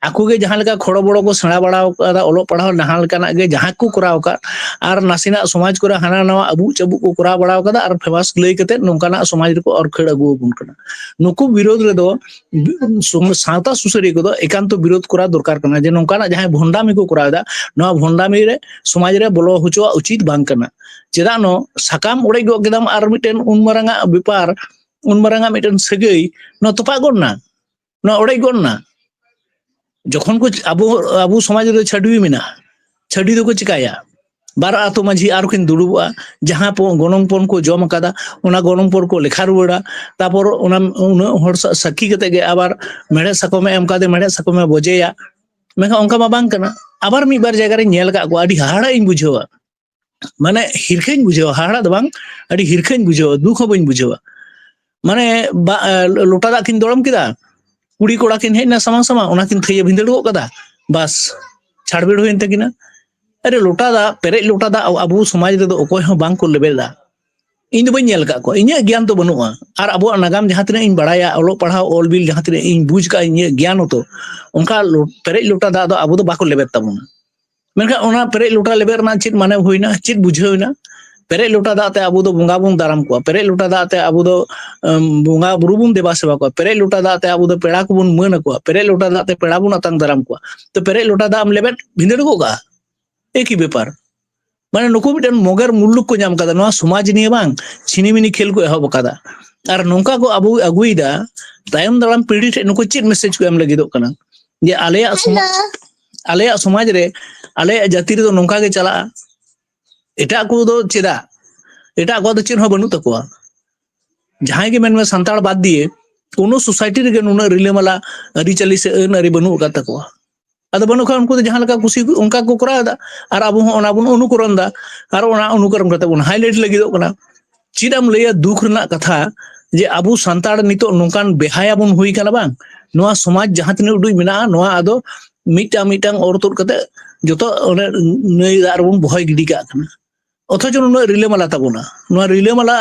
ᱟᱠᱚ ᱜᱮ ᱡᱟᱦᱟᱸ ᱞᱮᱠᱟ ᱠᱷᱚᱲᱚ ᱵᱚᱲᱚ ᱠᱚ ᱥᱮᱬᱟ ᱵᱟᱲᱟ ᱟᱠᱟᱫᱟ, ᱚᱞᱚᱜ ᱯᱟᱲᱦᱟᱣ ᱡᱟᱦᱟᱸ ᱞᱮᱠᱟᱱᱟᱜ ᱜᱮ ᱡᱟᱦᱟᱸ ᱠᱚ ᱠᱚᱨᱟᱣ ᱟᱠᱟᱫ, ᱟᱨ ᱱᱟᱥᱮᱱᱟᱜ ᱥᱚᱢᱟᱡᱽ ᱠᱚᱨᱮ ᱦᱟᱱᱟ ᱱᱟᱣᱟ ᱟᱵᱩᱜ ᱪᱟᱵᱩᱜ ᱠᱚ ᱠᱚᱨᱟᱣ ᱵᱟᱲᱟ ᱟᱠᱟᱫᱟ, ᱟᱨ ᱯᱷᱮᱢᱟᱥ ᱞᱟᱹᱭ ᱠᱟᱛᱮ ᱱᱚᱝᱠᱟᱱᱟᱜ ᱥᱚᱢᱟᱡᱽ ᱨᱮᱠᱚ ᱚᱨ ᱠᱷᱟᱹᱲ ᱟᱹᱜᱩ ᱟᱵᱚᱱ ᱠᱟᱱᱟ᱾ ᱱᱩᱠᱩ ᱵᱤᱨᱳᱫᱷ ᱨᱮᱫᱚ ᱵᱤ-, ᱥᱚᱢ-, ᱥᱟᱶᱛᱟ ᱥᱩᱥᱟᱹᱨᱤᱭᱟᱹ ᱠᱚᱫᱚ ᱮᱠᱟᱱᱛᱚ ᱵᱤᱨᱳᱫᱷ ᱠᱚᱨᱟᱣ ᱫᱚᱨᱠᱟᱨ ᱠᱟᱱᱟ, ᱡᱮ ᱱᱚᱝᱠᱟᱱᱟᱜ ᱡᱟᱦᱟᱸᱭ ᱵᱷᱚᱱᱰᱟᱢᱤ ᱠᱚ ᱠᱚᱨᱟᱣ ᱮᱫᱟ, ᱱᱚᱣᱟ ᱵᱷᱚᱱᱰᱟᱢᱤ ᱨᱮ ᱥᱚᱢᱟᱡᱽ ᱨᱮ ᱵᱚᱞᱚ ᱦᱚᱪᱚᱣᱟᱜ ᱩᱪᱤᱛ ᱵᱟᱝ ᱠᱟᱱᱟ᱾ ᱪᱮᱫᱟᱜ ᱱᱚ ᱥᱟᱠᱟᱢ ᱚᱲᱮᱡ ᱜᱚᱫ ᱠᱮᱫᱟᱢ ᱟᱨ ᱢᱤᱫᱴᱮᱱ ᱩᱱ ᱢᱟᱨᱟᱝ ᱟᱜ ᱵᱮᱯᱟᱨ, ᱩᱱ ᱢᱟᱨᱟᱝ ᱟᱜ ᱢᱤᱫᱴᱮᱱ ᱥᱟᱹᱜᱟᱹᱭ ᱱᱚᱣᱟ ᱛᱚᱯᱟᱜ ᱜᱚᱫ ᱮᱱᱟ, ᱱᱚᱣᱟ ᱚᱲᱮᱡ ᱜᱚᱫ ᱮᱱᱟ᱾ ᱡᱚᱠᱷᱚᱱ ᱠᱚ ᱪ-, ᱟᱵᱚ, ᱟᱵᱚ ᱥᱚᱢᱟᱡᱽ ᱨᱮᱫᱚ ᱪᱷᱟᱹᱰᱣᱤ ᱢᱮᱱᱟᱜᱼᱟ, ᱪᱷᱟᱹᱰᱣᱤ ᱫᱚᱠᱚ ᱪᱤᱠᱟᱭᱟ? ᱵᱟᱨ ᱟᱹᱛᱩ ᱢᱟᱹᱡᱷᱤ ᱟᱨ ᱠᱤᱱ ᱫᱩᱲᱩᱵᱚᱜᱼᱟ, ᱡᱟᱦᱟᱸ ᱯᱚ-, ᱜᱚᱱᱚᱝ ᱯᱚᱱ ᱠᱚ ᱡᱚᱢ ᱟᱠᱟᱫᱟ, ᱚᱱᱟ ᱜᱚᱱᱚᱝ ᱯᱚᱱ ᱠᱚ ᱞᱮᱠᱷᱟ ᱨᱩᱣᱟᱹᱲᱟ᱾ ᱛᱟᱯᱚᱨ ᱚᱱᱟ ᱩᱱᱟᱹᱜ ᱦᱚᱲ ᱥᱟ-, ᱥᱟᱹᱠᱷᱤ ᱠᱟᱛᱮ ᱜᱮ ᱟᱵᱟᱨ ᱢᱮᱲᱦᱮᱫ ᱥᱟᱠᱚᱢᱮ ᱮᱢ ᱠᱟᱫᱮ, ᱢᱮᱲᱦᱮᱫ ᱥᱟᱠᱚᱢᱮ ᱵᱚᱡᱮᱭᱟ᱾ ᱢᱮᱱᱠᱷᱟᱱ ᱚᱱᱠᱟ ᱢᱟ ᱵᱟᱝ ᱠᱟᱱᱟ᱾ ᱟᱵᱟᱨ ᱢᱤᱫ ᱵᱟᱨ ᱡᱟᱭᱜᱟ ᱨᱤᱧ ᱧᱮᱞ ᱟᱠᱟᱫ ᱠᱚᱣᱟ, ᱟᱹᱰᱤ ᱦᱟᱦᱟᱲᱟᱜ ᱤᱧ ᱵᱩᱡᱷᱟᱹᱣᱟ, ᱢᱟᱱᱮ ᱦᱤᱨᱠᱷᱟᱹᱧ ᱵᱩᱡᱷᱟᱹᱣᱟ, ᱦᱟᱦᱟᱲᱟᱜ ᱫᱚ ᱵᱟᱝ, ᱟᱹᱰᱤ ᱦᱤᱨᱠᱷᱟᱹᱧ ᱵᱩᱡᱷᱟᱹᱣᱟ, ᱫᱩᱠ ᱦᱚᱸ ᱵᱟᱹᱧ ᱵᱩᱡᱷᱟᱹᱣᱟ᱾ ᱢᱟᱱᱮ ᱵᱟ-, ᱞᱚᱴᱟ ᱫᱟᱜ ᱠᱤᱱ ᱫᱚᱲᱚᱢ ᱠᱮᱫᱟ, ᱠᱩᱲᱤ ᱠᱚᱲᱟ ᱠᱤᱱ ᱦᱮᱡ ᱮᱱᱟ ᱥᱟᱢᱟᱝ ᱥᱟᱢᱟᱝ, ᱚᱱᱟ ᱠᱤᱱ ᱛᱷᱟᱹᱭᱟᱹ ᱵᱷᱤᱸᱫᱟᱹᱲ ᱜᱚᱫ ᱠᱟᱫᱟ, ᱵᱟᱥ, ᱪᱷᱟᱲᱵᱤᱲ ᱦᱩᱭᱮᱱ ᱛᱟᱹᱠᱤᱱᱟ᱾ ᱟᱨᱮ, ᱞᱚᱴᱟ ᱫᱟᱜ, ᱯᱮᱨᱮᱡ ᱞᱚᱴᱟ ᱫᱟᱜ ᱟᱵᱚ ᱥᱚᱢᱟᱡᱽ ᱨᱮᱫᱚ ᱚᱠᱚᱭ ᱦᱚᱸ ᱵᱟᱝ ᱠᱚ ᱞᱮᱵᱮᱫᱟ᱾ ᱤᱧ ᱫᱚ ᱵᱟᱹᱧ ᱧᱮᱞ ᱟᱠᱟᱫ ᱠᱚᱣᱟ, ᱤᱧᱟᱹᱜ ᱜᱮᱭᱟᱱ ᱫᱚ ᱵᱟᱹᱱᱩᱜᱼᱟ᱾ ᱟᱨ ᱟᱵᱚᱣᱟᱜ ᱱᱟᱜᱟᱢ ᱡᱟᱦᱟᱸ ᱛᱤᱱᱟᱹᱜ ᱤᱧ ᱵᱟᱲᱟᱭᱟ, ᱚᱞᱚᱜ ᱯᱟᱲᱦᱟᱣ, ᱚᱞ ᱵᱤᱞ ᱡᱟᱦᱟᱸ ᱛᱤᱱᱟᱹᱜ ᱤᱧ ᱵᱩᱡᱽ ᱠᱟᱜᱼᱟ, ᱤᱧᱟᱹᱜ ᱜᱮᱭᱟᱱ ᱦᱚᱸᱛᱚ, ᱚᱱᱠᱟ ᱞᱚ-, ᱯᱮᱨᱮᱡ ᱞᱚᱴᱟ ᱫᱟᱜ ᱫᱚ ᱟᱵᱚ ᱫᱚ ᱵᱟᱠᱚ ᱞᱮᱵᱮᱫ ᱛᱟᱵᱚᱱᱟ᱾ ᱢᱮᱱᱠᱷᱟᱱ ᱚᱱᱟ ᱯᱮᱨᱮᱡ ᱞᱚᱴᱟ ᱞᱮᱵᱮᱫ ᱨᱮᱱᱟᱜ ᱪᱮᱫ ᱢᱟᱱᱮ ᱦᱩᱭᱱᱟ, ᱪᱮᱫ ᱵᱩᱡᱷᱟᱹᱣ ᱮᱱᱟ? ᱯᱮᱨᱮᱡ ᱞᱚᱴᱟ ᱫᱟᱜ ᱛᱮ ᱟᱵᱚ ᱫᱚ ᱵᱚᱸᱜᱟ ᱵᱚᱱ ᱫᱟᱨᱟᱢ ᱠᱚᱣᱟ, ᱯᱮᱨᱮᱡ ᱞᱚᱴᱟ ᱫᱟᱜ ᱛᱮ ᱟᱵᱚ ᱫᱚ, ᱮᱢ, ᱵᱚᱸᱜᱟ ᱵᱩᱨᱩ ᱵᱚᱱ ᱫᱮᱵᱟ ᱥᱮᱵᱟ ᱠᱚᱣᱟ, ᱯᱮᱨᱮᱡ ᱞᱚᱴᱟ ᱫᱟᱜ ᱛᱮ ᱟᱵᱚ ᱫᱚ ᱯᱮᱲᱟ ᱠᱚᱵᱚᱱ ᱢᱟᱹᱱ ᱟᱠᱚᱣᱟ, ᱯᱮᱨᱮᱡ ᱞᱚᱴᱟ ᱫᱟᱜ ᱛᱮ ᱯᱮᱲᱟ ᱵᱚᱱ ᱟᱛᱟᱝ ᱫᱟᱨᱟᱢ ᱠᱚᱣᱟ᱾ ᱛᱚ ᱯᱮᱨᱮᱡ ᱞᱚᱴᱟ ᱫᱟᱜ ᱮᱢ ᱞᱮᱵᱮᱫ ᱵᱷᱤᱸᱫᱟᱹᱲ ᱜᱚᱫ ᱠᱟᱜᱼᱟ, ᱮᱠᱤ ᱵᱮᱯᱟᱨ᱾ ᱢᱟᱱᱮ ᱱᱩᱠᱩ ᱢᱤᱫᱴᱮᱱ ᱢᱚᱜᱮᱨ ᱢᱩᱞᱞᱩᱠ ᱠᱚ ᱧᱟᱢ ᱠᱟᱫᱟ, ᱱᱚᱣᱟ ᱥᱚᱢᱟᱡᱽ ᱱᱤᱭᱮ ᱵᱟᱝ, ᱪᱷᱤᱱᱤᱢᱤᱱᱤ ᱠᱷᱮᱞ ᱠᱚ ᱮᱦᱚᱵ ᱟᱠᱟᱫᱟ᱾ ᱟᱨ ᱱᱚᱝᱠᱟ ᱠᱚ ᱟᱵᱚ ᱟᱹᱜᱩᱭᱮᱫᱟ, ᱛᱟᱭᱚᱢ ᱫᱟᱨᱟᱢ ᱯᱤᱲᱦᱤ ᱴᱷᱮᱱ ᱱᱩᱠᱩ ᱪᱮᱫ ᱢᱮᱥᱮᱡᱽ ᱠᱚ ᱮᱢ ᱞᱟᱹᱜᱤᱫᱚᱜ ᱠᱟᱱᱟ? ᱡᱮ ᱟᱞᱮᱭᱟᱜ ᱥᱚᱢᱟᱡᱽ, ᱟᱞᱮᱭᱟᱜ ᱥᱚᱢᱟᱡᱽ ᱨᱮ, ᱟᱞᱮᱭᱟᱜ ᱡᱟᱹᱛᱤ ᱨᱮᱫᱚ ᱱᱚᱝᱠᱟ ᱜᱮ ᱪᱟᱞᱟᱜᱼᱟ, ᱮᱴᱟᱜ ᱠᱚᱫᱚ ᱪᱮᱫᱟᱜ? ᱮᱴᱟᱜ ᱠᱚᱣᱟᱜ ᱫᱚ ᱪᱮᱫ ᱦᱚᱸ ᱵᱟᱹᱱᱩᱜ ᱛᱟᱠᱚᱣᱟ᱾ ᱡᱟᱦᱟᱸᱭ ᱜᱮ ᱢᱮᱱᱢᱮ, ᱥᱟᱱᱛᱟᱲ ᱵᱟᱫ ᱫᱤᱭᱮ ᱠᱳᱱᱳ ᱥᱳᱥᱟᱭᱴᱤ ᱨᱮᱜᱮ ᱱᱩᱱᱟᱹᱜ ᱨᱤᱞᱟᱹᱢᱟᱞᱟ ᱟᱹᱨᱤᱪᱟᱹᱞᱤ ᱥᱮ ᱟᱹᱱ ᱟᱹᱨᱤ ᱵᱟᱹᱱᱩᱜ ᱟᱠᱟᱫ ᱛᱟᱠᱚᱣᱟ᱾ ᱟᱫᱚ ᱵᱟᱹᱱᱩᱜ ᱠᱷᱟᱱ ᱩᱱᱠᱩ ᱫᱚ ᱡᱟᱦᱟᱸ ᱞᱮᱠᱟ ᱠᱩᱥᱤ ᱚᱱᱠᱟ ᱠᱚ ᱠᱚᱨᱟᱣ ᱮᱫᱟ, ᱟᱨ ᱟᱵᱚ ᱦᱚᱸ ᱚᱱᱟ ᱵᱚᱱ ᱚᱱᱩᱠᱚᱨᱚᱱ ᱮᱫᱟ, ᱟᱨ ᱚᱱᱟ ᱚᱱᱩᱠᱚᱨᱚᱱ ᱠᱟᱛᱮ ᱵᱚᱱ ᱦᱟᱭᱞᱟᱭᱤᱴ ᱞᱟᱹᱜᱤᱫᱚᱜ ᱠᱟᱱᱟ᱾ ᱪᱮᱫ ᱮᱢ ᱞᱟᱹᱭᱟ ᱫᱩᱠ ᱨᱮᱱᱟᱜ ᱠᱟᱛᱷᱟ, ᱡᱮ ᱟᱵᱚ ᱥᱟᱱᱛᱟᱲ ᱱᱤᱛᱚᱜ ᱱᱚᱝᱠᱟᱱ ᱵᱮᱦᱟᱭᱟ ᱵᱚᱱ ᱦᱩᱭ ᱠᱟᱱᱟ ᱵᱟᱝ, ᱱᱚᱣᱟ ᱥᱚᱢᱟᱡᱽ ᱡᱟᱦᱟᱸ ᱛᱤᱱᱟᱹᱜ ᱩᱰᱩᱡ ᱢᱮᱱᱟᱜᱼᱟ, ᱱᱚᱣᱟ ᱟᱫᱚ ᱢᱤᱫᱴᱟᱝ ᱢᱤᱫᱴᱟᱝ ᱚᱨ ᱛᱩᱫ ᱠᱟᱛᱮ ᱡᱚᱛᱚ ᱚᱱᱮ ᱱᱟᱹᱭ ᱫᱟᱜ ᱨᱮᱵᱚᱱ ᱵᱚᱦᱚᱭ ᱜᱤᱰᱤ ᱠᱟᱜ ᱠᱟᱱᱟ᱾ ᱚᱛᱷᱚᱪᱚ ᱱᱩᱱᱟᱹᱜ ᱨᱤᱞᱟᱹᱢᱟᱞᱟ ᱛᱟᱵᱚᱱᱟ᱾ ᱱᱚᱣᱟ ᱨᱤᱞᱟᱹᱢᱟᱞᱟ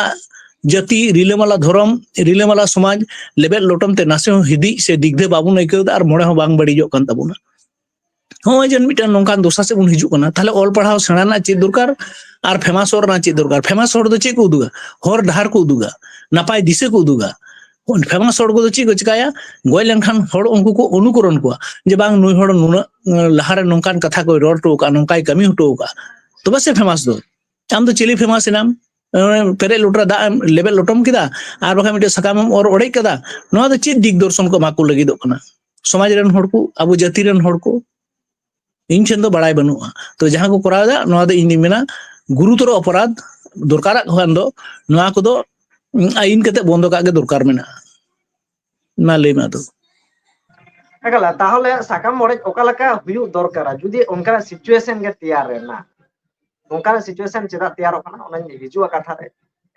ᱡᱟᱹᱛᱤ, ᱨᱤᱞᱟᱹᱢᱟᱞᱟ ᱫᱷᱚᱨᱚᱢ, ᱨᱤᱞᱟᱹᱢᱟᱞᱟ ᱥᱚᱢᱟᱡᱽ, ᱞᱮᱵᱮᱫ ᱞᱚᱴᱚᱢ ᱛᱮ ᱱᱟᱥᱮ ᱦᱚᱸ ᱦᱤᱫᱤᱡ ᱥᱮ ᱫᱤᱜᱽᱫᱷᱟᱹ ᱵᱟᱵᱚᱱ ᱟᱹᱭᱠᱟᱹᱣ ᱮᱫᱟ ᱟᱨ ᱢᱚᱱᱮ ᱦᱚᱸ ᱵᱟᱝ ᱵᱟᱹᱲᱤᱡᱚᱜ ᱠᱟᱱ ᱛᱟᱵᱚᱱᱟ᱾ ᱱᱚᱜᱼᱚᱭ ᱡᱮ ᱢᱤᱫᱴᱟᱝ ᱱᱚᱝᱠᱟᱱ ᱫᱚᱥᱟ ᱥᱮᱫ ᱵᱚᱱ ᱦᱤᱡᱩᱜ ᱠᱟᱱᱟ, ᱛᱟᱦᱞᱮ ᱚᱞ ᱯᱟᱲᱦᱟᱣ ᱥᱮᱬᱟ ᱨᱮᱱᱟᱜ ᱪᱮᱫ ᱫᱚᱨᱠᱟᱨ ᱟᱨ ᱯᱷᱮᱢᱟᱥᱚᱜ ᱨᱮᱱᱟᱜ ᱪᱮᱫ ᱫᱚᱨᱠᱟᱨ? ᱯᱷᱮᱢᱟᱥ ᱦᱚᱲ ᱫᱚ ᱪᱮᱫ ᱠᱚ ᱩᱫᱩᱜᱟ? ᱦᱚᱨ ᱰᱟᱦᱟᱨ ᱠᱚ ᱩᱫᱩᱜᱟ, ᱱᱟᱯᱟᱭ ᱫᱤᱥᱟᱹ ᱠᱚ ᱩᱫᱩᱜᱟ᱾ ᱯᱷᱮᱢᱟᱥ ᱦᱚᱲ ᱠᱚᱫᱚ ᱪᱮᱫ ᱠᱚ ᱪᱤᱠᱟᱹᱭᱟ? ᱜᱚᱡ ᱞᱮᱱᱠᱷᱟᱱ ᱦᱚᱲ ᱩᱱᱠᱩ ᱠᱚ ᱚᱱᱩᱠᱚᱨᱚᱱ ᱠᱚᱣᱟ, ᱡᱮ ᱵᱟᱝ, ᱱᱩᱭ ᱦᱚᱲ ᱱᱩᱱᱟᱹᱜ ᱞᱟᱦᱟᱨᱮ ᱱᱚᱝᱠᱟᱱ ᱠᱟᱛᱷᱟ ᱠᱚᱭ ᱨᱚᱲ ᱦᱚᱴᱚ ᱟᱠᱟᱫᱼᱟ, ᱱᱚᱝᱠᱟᱭ ᱠᱟᱹᱢᱤ ᱦᱚᱴᱚ ᱟᱠᱟᱫᱼᱟ, ᱛᱚᱵᱮ ᱥᱮ ᱯᱷᱮᱢᱟᱥ ᱫᱚ᱾ ᱟᱢ ᱫᱚ ᱪᱤᱞᱤ ᱯᱷᱮᱢᱟᱥ ᱮᱱᱟᱢ? ᱯᱮᱨᱮᱡ ᱞᱚᱴᱟ ᱫᱟᱜ ᱮᱢ ᱞᱮᱵᱮᱫ ᱞᱚᱴᱚᱢ ᱠᱮᱫᱟ, ᱟᱨ ᱵᱟᱠᱷᱟᱱ ᱢᱤᱫᱴᱮᱱ ᱥᱟᱠᱟᱢ ᱮᱢ ᱚᱨ ᱚᱲᱮᱡ ᱠᱟᱫᱟ, ᱱᱚᱣᱟ ᱫᱚ ᱪᱮᱫ ᱫᱤᱜᱽ ᱫᱚᱨᱥᱚᱱ ᱠᱚ ᱮᱢᱟ ᱠᱚ ᱞᱟᱹᱜᱤᱫᱚᱜ ᱠᱟᱱᱟ? ᱥᱚᱢᱟᱡᱽ ᱨᱮᱱ ᱦᱚᱲ ᱠᱚ, ᱟᱵᱚ ᱡᱟᱹᱛᱤ ᱨᱮᱱ ᱦᱚᱲ ᱠᱚ, ᱤᱧ ᱴᱷᱮᱱ ᱫᱚ ᱵᱟᱲᱟᱭ ᱵᱟᱹᱱᱩᱜᱼᱟ᱾ ᱛᱚ, ᱡᱟᱦᱟᱸ ᱠᱚ ᱠᱚᱨᱟᱣ ᱮᱫᱟ, ᱱᱚᱣᱟ ᱫᱚ ᱤᱧ ᱫᱩᱧ ᱢᱮᱱᱟ, ᱜᱩᱨᱩᱛᱚᱨ ᱚᱯᱚᱨᱟᱫᱷ ᱫᱚᱨᱠᱟᱨᱟᱜ ᱠᱷᱟᱱ ᱫᱚ ᱱᱚᱣᱟ ᱠᱚᱫᱚ, ᱩᱸ, ᱟᱹᱭᱤᱱ ᱠᱟᱛᱮ ᱵᱚᱱᱫᱚ ᱠᱟᱜ ᱜᱮ ᱫᱚᱨᱠᱟᱨ ᱢᱮᱱᱟᱜᱼᱟ᱾ ᱢᱟ ᱞᱟᱹᱭ ᱢᱮ ᱟᱫᱚ᱾ ᱮᱠᱟᱞ, ᱛᱟᱦᱚᱞᱮ ᱥᱟᱠᱟᱢ ᱚᱲᱮᱡ ᱚᱠᱟ ᱞᱮᱠᱟ ᱦᱩᱭᱩᱜ ᱫᱚᱨᱠᱟᱨᱟ ᱡᱩᱫᱤ ᱚᱱᱠᱟᱱᱟᱜ situation ᱜᱮ ᱛᱮᱭᱟᱨ ᱮᱱᱟ? ᱱᱚᱝᱠᱟᱱᱟᱜ situation ᱪᱮᱫᱟᱜ ᱛᱮᱭᱟᱨᱚᱜ ᱠᱟᱱᱟ, ᱚᱱᱟᱧ ᱦᱤᱡᱩᱜᱼᱟ ᱠᱟᱛᱷᱟ ᱨᱮ᱾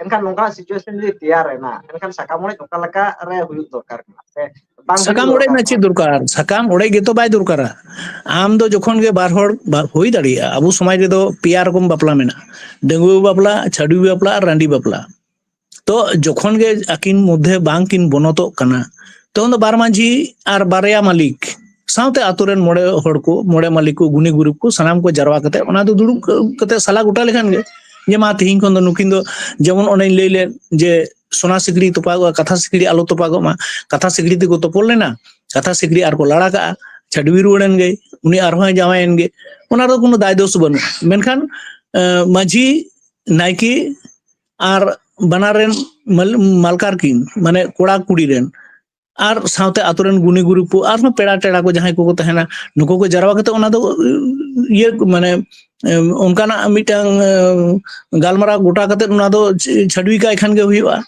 ᱮᱱᱠᱷᱟᱱ ᱱᱚᱝᱠᱟᱱᱟᱜ situation ᱡᱩᱫᱤ ᱛᱮᱭᱟᱨ ᱮᱱᱟ, ᱮᱱᱠᱷᱟᱱ ᱥᱟᱠᱟᱢ ᱚᱲᱮᱡ ᱚᱠᱟ ᱞᱮᱠᱟ ᱨᱮ ᱦᱩᱭᱩᱜ ᱫᱚᱨᱠᱟᱨ ᱠᱟᱱᱟ? ᱥᱮ ᱵᱟᱝ ᱦᱩᱭᱩᱜ ᱥᱟᱠᱟᱢ ᱚᱲᱮᱡ ᱫᱚᱨᱠᱟᱨ ᱨᱮᱱᱟᱜ ᱪᱮᱫ ᱠᱟᱱᱟ? ᱫᱚᱨᱠᱟᱨ? ᱥᱟᱠᱟᱢ ᱚᱲᱮᱡ ᱜᱮᱛᱚ ᱵᱟᱭ ᱫᱚᱨᱠᱟᱨᱟ᱾ ᱟᱢ ᱫᱚ ᱡᱚᱠᱷᱚᱱ ᱜᱮ ᱵᱟᱨ ᱦᱚᱲ, ᱵᱟ-, ᱦᱩᱭ ᱫᱟᱲᱮᱭᱟᱜᱼᱟ, ᱟᱵᱚ ᱥᱚᱢᱟᱡᱽ ᱨᱮᱫᱚ ᱯᱮᱭᱟ ᱨᱚᱠᱚᱢ ᱵᱟᱯᱞᱟ ᱢᱮᱱᱟᱜᱼᱟ, ᱰᱟᱺᱜᱩᱣᱟᱹ ᱵᱟᱯᱞᱟ, ᱪᱷᱟᱹᱰᱣᱤ ᱵᱟᱯᱞᱟ ᱟᱨ ᱨᱟᱺᱰᱤ ᱵᱟᱯᱞᱟ᱾ ᱛᱚ, ᱡᱚᱠᱷᱚᱱ ᱜᱮ ᱟᱹᱠᱤᱱ ᱢᱚᱫᱽᱫᱷᱮ ᱵᱟᱝ ᱠᱤᱱ ᱵᱚᱱᱚᱛᱚᱜ ᱠᱟᱱᱟ, ᱛᱚᱠᱷᱚᱱ ᱫᱚ ᱵᱟᱨ ᱢᱟᱹᱡᱷᱤ ᱟᱨ ᱵᱟᱨᱭᱟ ᱢᱟᱹᱞᱤᱠ ᱥᱟᱶᱛᱮ ᱟᱛᱳ ᱨᱮᱱ ᱢᱚᱬᱮ ᱦᱚᱲ ᱠᱚ, ᱢᱚᱬᱮ ᱢᱟᱹᱞᱤᱠ ᱠᱚ, ᱜᱩᱱᱤ ᱜᱩᱨᱤᱵ ᱠᱚ, ᱥᱟᱱᱟᱢ ᱠᱚ ᱡᱟᱨᱣᱟ ᱠᱟᱛᱮ, ᱚᱱᱟ ᱫᱚ ᱫᱩᱲᱩᱵ ᱠᱟᱛᱮ ᱥᱟᱞᱟ ᱜᱚᱴᱟ ᱞᱮᱠᱷᱟᱱ ᱜᱮ, ᱡᱮ ᱢᱟ, ᱛᱮᱦᱮᱧ ᱠᱷᱚᱱ ᱫᱚ ᱱᱩᱠᱤᱱ ᱫᱚ, ᱡᱮᱢᱚᱱ ᱚᱱᱮᱧ ᱞᱟᱹᱭ ᱞᱮᱫ ᱡᱮ ᱥᱚᱱᱟ ᱥᱤᱠᱲᱤ ᱛᱚᱯᱟᱜᱚᱜᱼᱟ, ᱠᱟᱛᱷᱟ ᱥᱤᱠᱲᱤ ᱟᱞᱚ ᱛᱚᱯᱟᱜᱚᱜ ᱢᱟ, ᱠᱟᱛᱷᱟ ᱥᱤᱠᱲᱤ ᱛᱮᱠᱚ ᱛᱚᱯᱚᱞ ᱞᱮᱱᱟ, ᱠᱟᱛᱷᱟ ᱥᱤᱠᱲᱤ ᱟᱨ ᱠᱚ ᱞᱟᱲᱟ ᱠᱟᱜᱼᱟ, ᱪᱷᱟᱹᱰᱣᱤ ᱨᱩᱣᱟᱹᱲ ᱮᱱ ᱜᱮ, ᱩᱱᱤ ᱟᱨᱦᱚᱸᱭ ᱡᱟᱶᱟᱭ ᱮᱱ ᱜᱮ, ᱚᱱᱟ ᱨᱮᱫᱚ ᱠᱳᱱᱳ ᱫᱟᱭ ᱫᱳᱥ ᱵᱟᱹᱱᱩᱜᱼᱟ᱾ ᱢᱮᱱᱠᱷᱟᱱ, ᱮᱸ, ᱢᱟᱹᱡᱷᱤ, ᱱᱟᱭᱠᱮ ᱟᱨ ᱵᱟᱱᱟᱨ ᱨᱮᱱ ᱢᱟᱞ-, ᱢᱟᱞᱠᱟᱨ ᱠᱤᱱ, ᱢᱟᱱᱮ ᱠᱚᱲᱟ ᱠᱩᱲᱤ ᱨᱮᱱ, ᱟᱨ ᱥᱟᱶᱛᱮ ᱟᱛᱳ ᱨᱮᱱ ᱜᱩᱱᱤ ᱜᱩᱨᱤᱵ ᱠᱚ, ᱟᱨᱦᱚᱸ ᱯᱮᱲᱟ ᱴᱮᱲᱟ ᱠᱚ ᱡᱟᱦᱟᱸᱭ ᱠᱚᱠᱚ ᱛᱟᱦᱮᱱᱟ, ᱱᱩᱠᱩ ᱠᱚ ᱡᱟᱨᱣᱟ ᱠᱟᱛᱮ ᱚᱱᱟ ᱫᱚ, ᱤᱭᱟᱹ, ᱢᱟᱱᱮ, ᱮᱢ, ᱚᱱᱠᱟᱱᱟᱜ ᱢᱤᱫᱴᱟᱝ, ᱮᱢ, ᱜᱟᱞᱢᱟᱨᱟᱣ ᱜᱚᱴᱟ ᱠᱟᱛᱮ ᱚᱱᱟ ᱫᱚ ᱪᱷᱟᱹᱰᱣᱤ ᱠᱟᱭ ᱠᱷᱟᱱ ᱜᱮ ᱦᱩᱭᱩᱜᱼᱟ᱾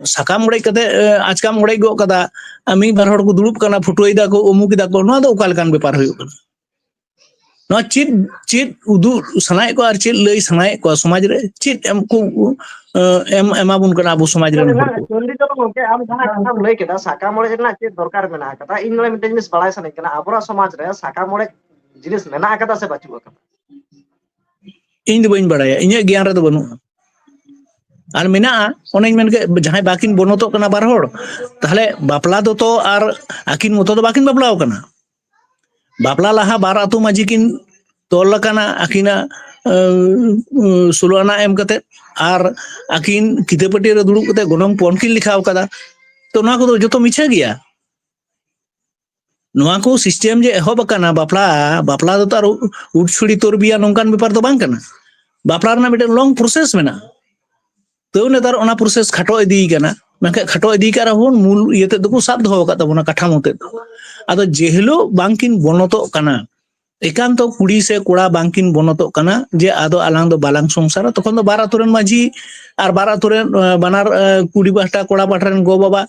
ᱥᱟᱠᱟᱢ ᱚᱲᱮᱡ ᱠᱟᱛᱮ, ᱮ, ᱟᱪᱠᱟᱢ ᱚᱲᱮᱡ ᱜᱚᱫ ᱠᱟᱫᱟ, ᱟᱨ ᱢᱤᱫ ᱵᱟᱨ ᱦᱚᱲ ᱠᱚ ᱫᱩᱲᱩᱵ ᱠᱟᱱᱟ, ᱯᱷᱳᱴᱳᱭ ᱫᱟᱠᱚ, ᱚᱢᱩᱠ ᱫᱟᱠᱚ, ᱱᱚᱣᱟ ᱫᱚ ᱚᱠᱟ ᱞᱮᱠᱟᱱ ᱵᱮᱯᱟᱨ ᱦᱩᱭᱩᱜ ᱠᱟᱱᱟ? ᱱᱚᱣᱟ ᱪᱮᱫ, ᱪᱮᱫ ᱩᱫᱩᱜ ᱥᱟᱱᱟᱭᱮᱫ ᱠᱚᱣᱟ ᱟᱨ ᱪᱮᱫ ᱞᱟᱹᱭ ᱥᱟᱱᱟᱭᱮᱫ ᱠᱚᱣᱟ ᱥᱚᱢᱟᱡᱽ ᱨᱮ? ᱪᱮᱫ ᱮᱢ ᱠᱚ, ᱮ, ᱮᱢ, ᱮᱢᱟ ᱵᱚᱱ ᱠᱟᱱᱟ ᱟᱵᱚ ᱥᱚᱢᱟᱡᱽ ᱨᱮᱱ ᱦᱚᱲ ᱠᱚ? ᱪᱚᱱᱰᱤ ᱪᱚᱨᱚᱱ ᱜᱚᱢᱠᱮ, ᱟᱢ ᱡᱟᱦᱟᱸ ᱠᱟᱛᱷᱟᱢ ᱞᱟᱹᱭ ᱠᱮᱫᱟ, ᱥᱟᱠᱟᱢ ᱚᱲᱮᱡ ᱨᱮᱱᱟᱜ ᱪᱮᱫ ᱫᱚᱨᱠᱟᱨ ᱢᱮᱱᱟᱜ ᱟᱠᱟᱫᱟ? ᱤᱧ ᱱᱚᱰᱮ ᱢᱤᱫᱴᱮᱱ ᱡᱤᱱᱤᱥ ᱵᱟᱲᱟᱭ ᱥᱟᱱᱟᱧ ᱠᱟᱱᱟ, ᱟᱵᱚᱣᱟᱜ ᱥᱚᱢᱟᱡᱽ ᱨᱮ ᱥᱟᱠᱟᱢ ᱚᱲᱮᱡ ᱡᱤᱱᱤᱥ ᱢᱮᱱᱟᱜ ᱟᱠᱟᱫᱟ ᱥᱮ ᱵᱟᱹᱪᱩᱜ ᱟᱠᱟᱫᱟ? ᱤᱧ ᱫᱚ ᱵᱟᱹᱧ ᱵᱟᱲᱟᱭᱟ, ᱤᱧᱟᱹᱜ ᱜᱮᱭᱟᱱ ᱨᱮᱫᱚ ᱵᱟᱹᱱᱩᱜᱼᱟ᱾ ᱟᱨ ᱢᱮᱱᱟᱜᱼᱟ, ᱚᱱᱮᱧ ᱢᱮᱱ ᱠᱮᱫ, ᱡᱟᱦᱟᱸᱭ ᱵᱟᱠᱤᱱ ᱵᱚᱱᱚᱛᱚᱜ ᱠᱟᱱᱟ ᱵᱟᱨ ᱦᱚᱲ, ᱛᱟᱦᱞᱮ ᱵᱟᱯᱞᱟ ᱫᱚᱛᱚ ᱟᱨ ᱟᱹᱠᱤᱱ ᱢᱚᱛᱚ ᱫᱚ ᱵᱟᱠᱤᱱ ᱵᱟᱯᱞᱟᱣ ᱠᱟᱱᱟ᱾ ᱵᱟᱯᱞᱟ ᱞᱟᱦᱟ ᱵᱟᱨ ᱟᱹᱛᱩ ᱢᱟᱹᱡᱷᱤ ᱠᱤᱱ ᱛᱚᱞ ᱟᱠᱟᱱᱟ, ᱟᱹᱠᱤᱱᱟᱜ ᱥᱳᱞᱳ ᱟᱱᱟ ᱮᱢ ᱠᱟᱛᱮ, ᱟᱨ ᱟᱹᱠᱤᱱ ᱠᱤᱛᱟᱹ ᱯᱟᱹᱴᱭᱟᱹ ᱨᱮ ᱫᱩᱲᱩᱵ ᱠᱟᱛᱮ ᱜᱚᱱᱚᱝ ᱯᱚᱱ ᱠᱤᱱ ᱞᱮᱠᱷᱟᱣ ᱠᱟᱫᱟ᱾ ᱛᱚ ᱱᱚᱣᱟ ᱠᱚᱫᱚ ᱡᱚᱛᱚ ᱢᱤᱪᱷᱟᱹ ᱜᱮᱭᱟ᱾ ᱱᱚᱣᱟ ᱠᱚ ᱥᱤᱥᱴᱮᱢ ᱡᱮ ᱮᱦᱚᱵ ᱟᱠᱟᱱᱟ, ᱵᱟᱯᱞᱟ ᱵᱟᱯᱞᱟ ᱫᱚ ᱛᱚ ᱟᱨ ᱩᱴ ᱪᱷᱩᱲᱤ ᱛᱚᱨ ᱵᱤᱭᱟ ᱱᱚᱝᱠᱟᱱ ᱵᱮᱯᱟᱨ ᱫᱚ ᱵᱟᱝ ᱠᱟᱱᱟ᱾ ᱵᱟᱯᱞᱟ ᱨᱮᱱᱟᱜ ᱢᱤᱫᱴᱮᱱ ᱞᱚᱝ ᱯᱨᱚᱥᱮᱥ ᱢᱮᱱᱟᱜᱼᱟ᱾ ᱛᱟᱹᱣ ᱱᱮᱛᱟᱨ ᱚᱱᱟ ᱯᱨᱚᱥᱮᱥ ᱠᱷᱟᱴᱚ ᱤᱫᱤᱭ ᱠᱟᱱᱟ᱾ ᱢᱮᱱᱠᱷᱟᱱ ᱠᱷᱟᱴᱚ ᱤᱫᱤᱭ ᱠᱟᱱ ᱨᱮᱦᱚᱸ ᱢᱩᱞ ᱤᱭᱟᱹ ᱛᱮᱫ ᱫᱚᱠᱚ ᱥᱟᱵ ᱫᱚᱦᱚ ᱟᱠᱟᱫ ᱛᱟᱵᱚᱱᱟ, ᱠᱟᱴᱷᱟᱢᱳ ᱛᱮᱫ ᱫᱚ᱾ ᱟᱫᱚ ᱡᱮ ᱦᱤᱞᱳᱜ ᱵᱟᱝᱠᱤᱱ ᱵᱚᱱᱚᱛᱚᱜ ᱠᱟᱱᱟ, ᱮᱠᱟᱱᱛᱚ ᱠᱩᱲᱤ ᱥᱮ ᱠᱚᱲᱟ ᱵᱟᱝᱠᱤᱱ ᱵᱚᱱᱚᱛᱚᱜ ᱠᱟᱱᱟ ᱡᱮ ᱟᱫᱚ ᱟᱞᱟᱝ ᱫᱚ ᱵᱟᱞᱟᱝ ᱥᱚᱝᱥᱟᱨᱟ, ᱛᱚᱠᱷᱚᱱ ᱫᱚ ᱵᱟᱨ ᱟᱛᱳ ᱨᱮᱱ ᱢᱟᱹᱡᱷᱤ ᱟᱨ ᱵᱟᱨ ᱟᱛᱳ ᱨᱮᱱ ᱵᱟᱱᱟᱨ ᱠᱩᱲᱤ ᱯᱟᱦᱴᱟ ᱠᱚᱲᱟ ᱯᱟᱦᱴᱟ ᱨᱮᱱ ᱜᱚ ᱵᱟᱵᱟ,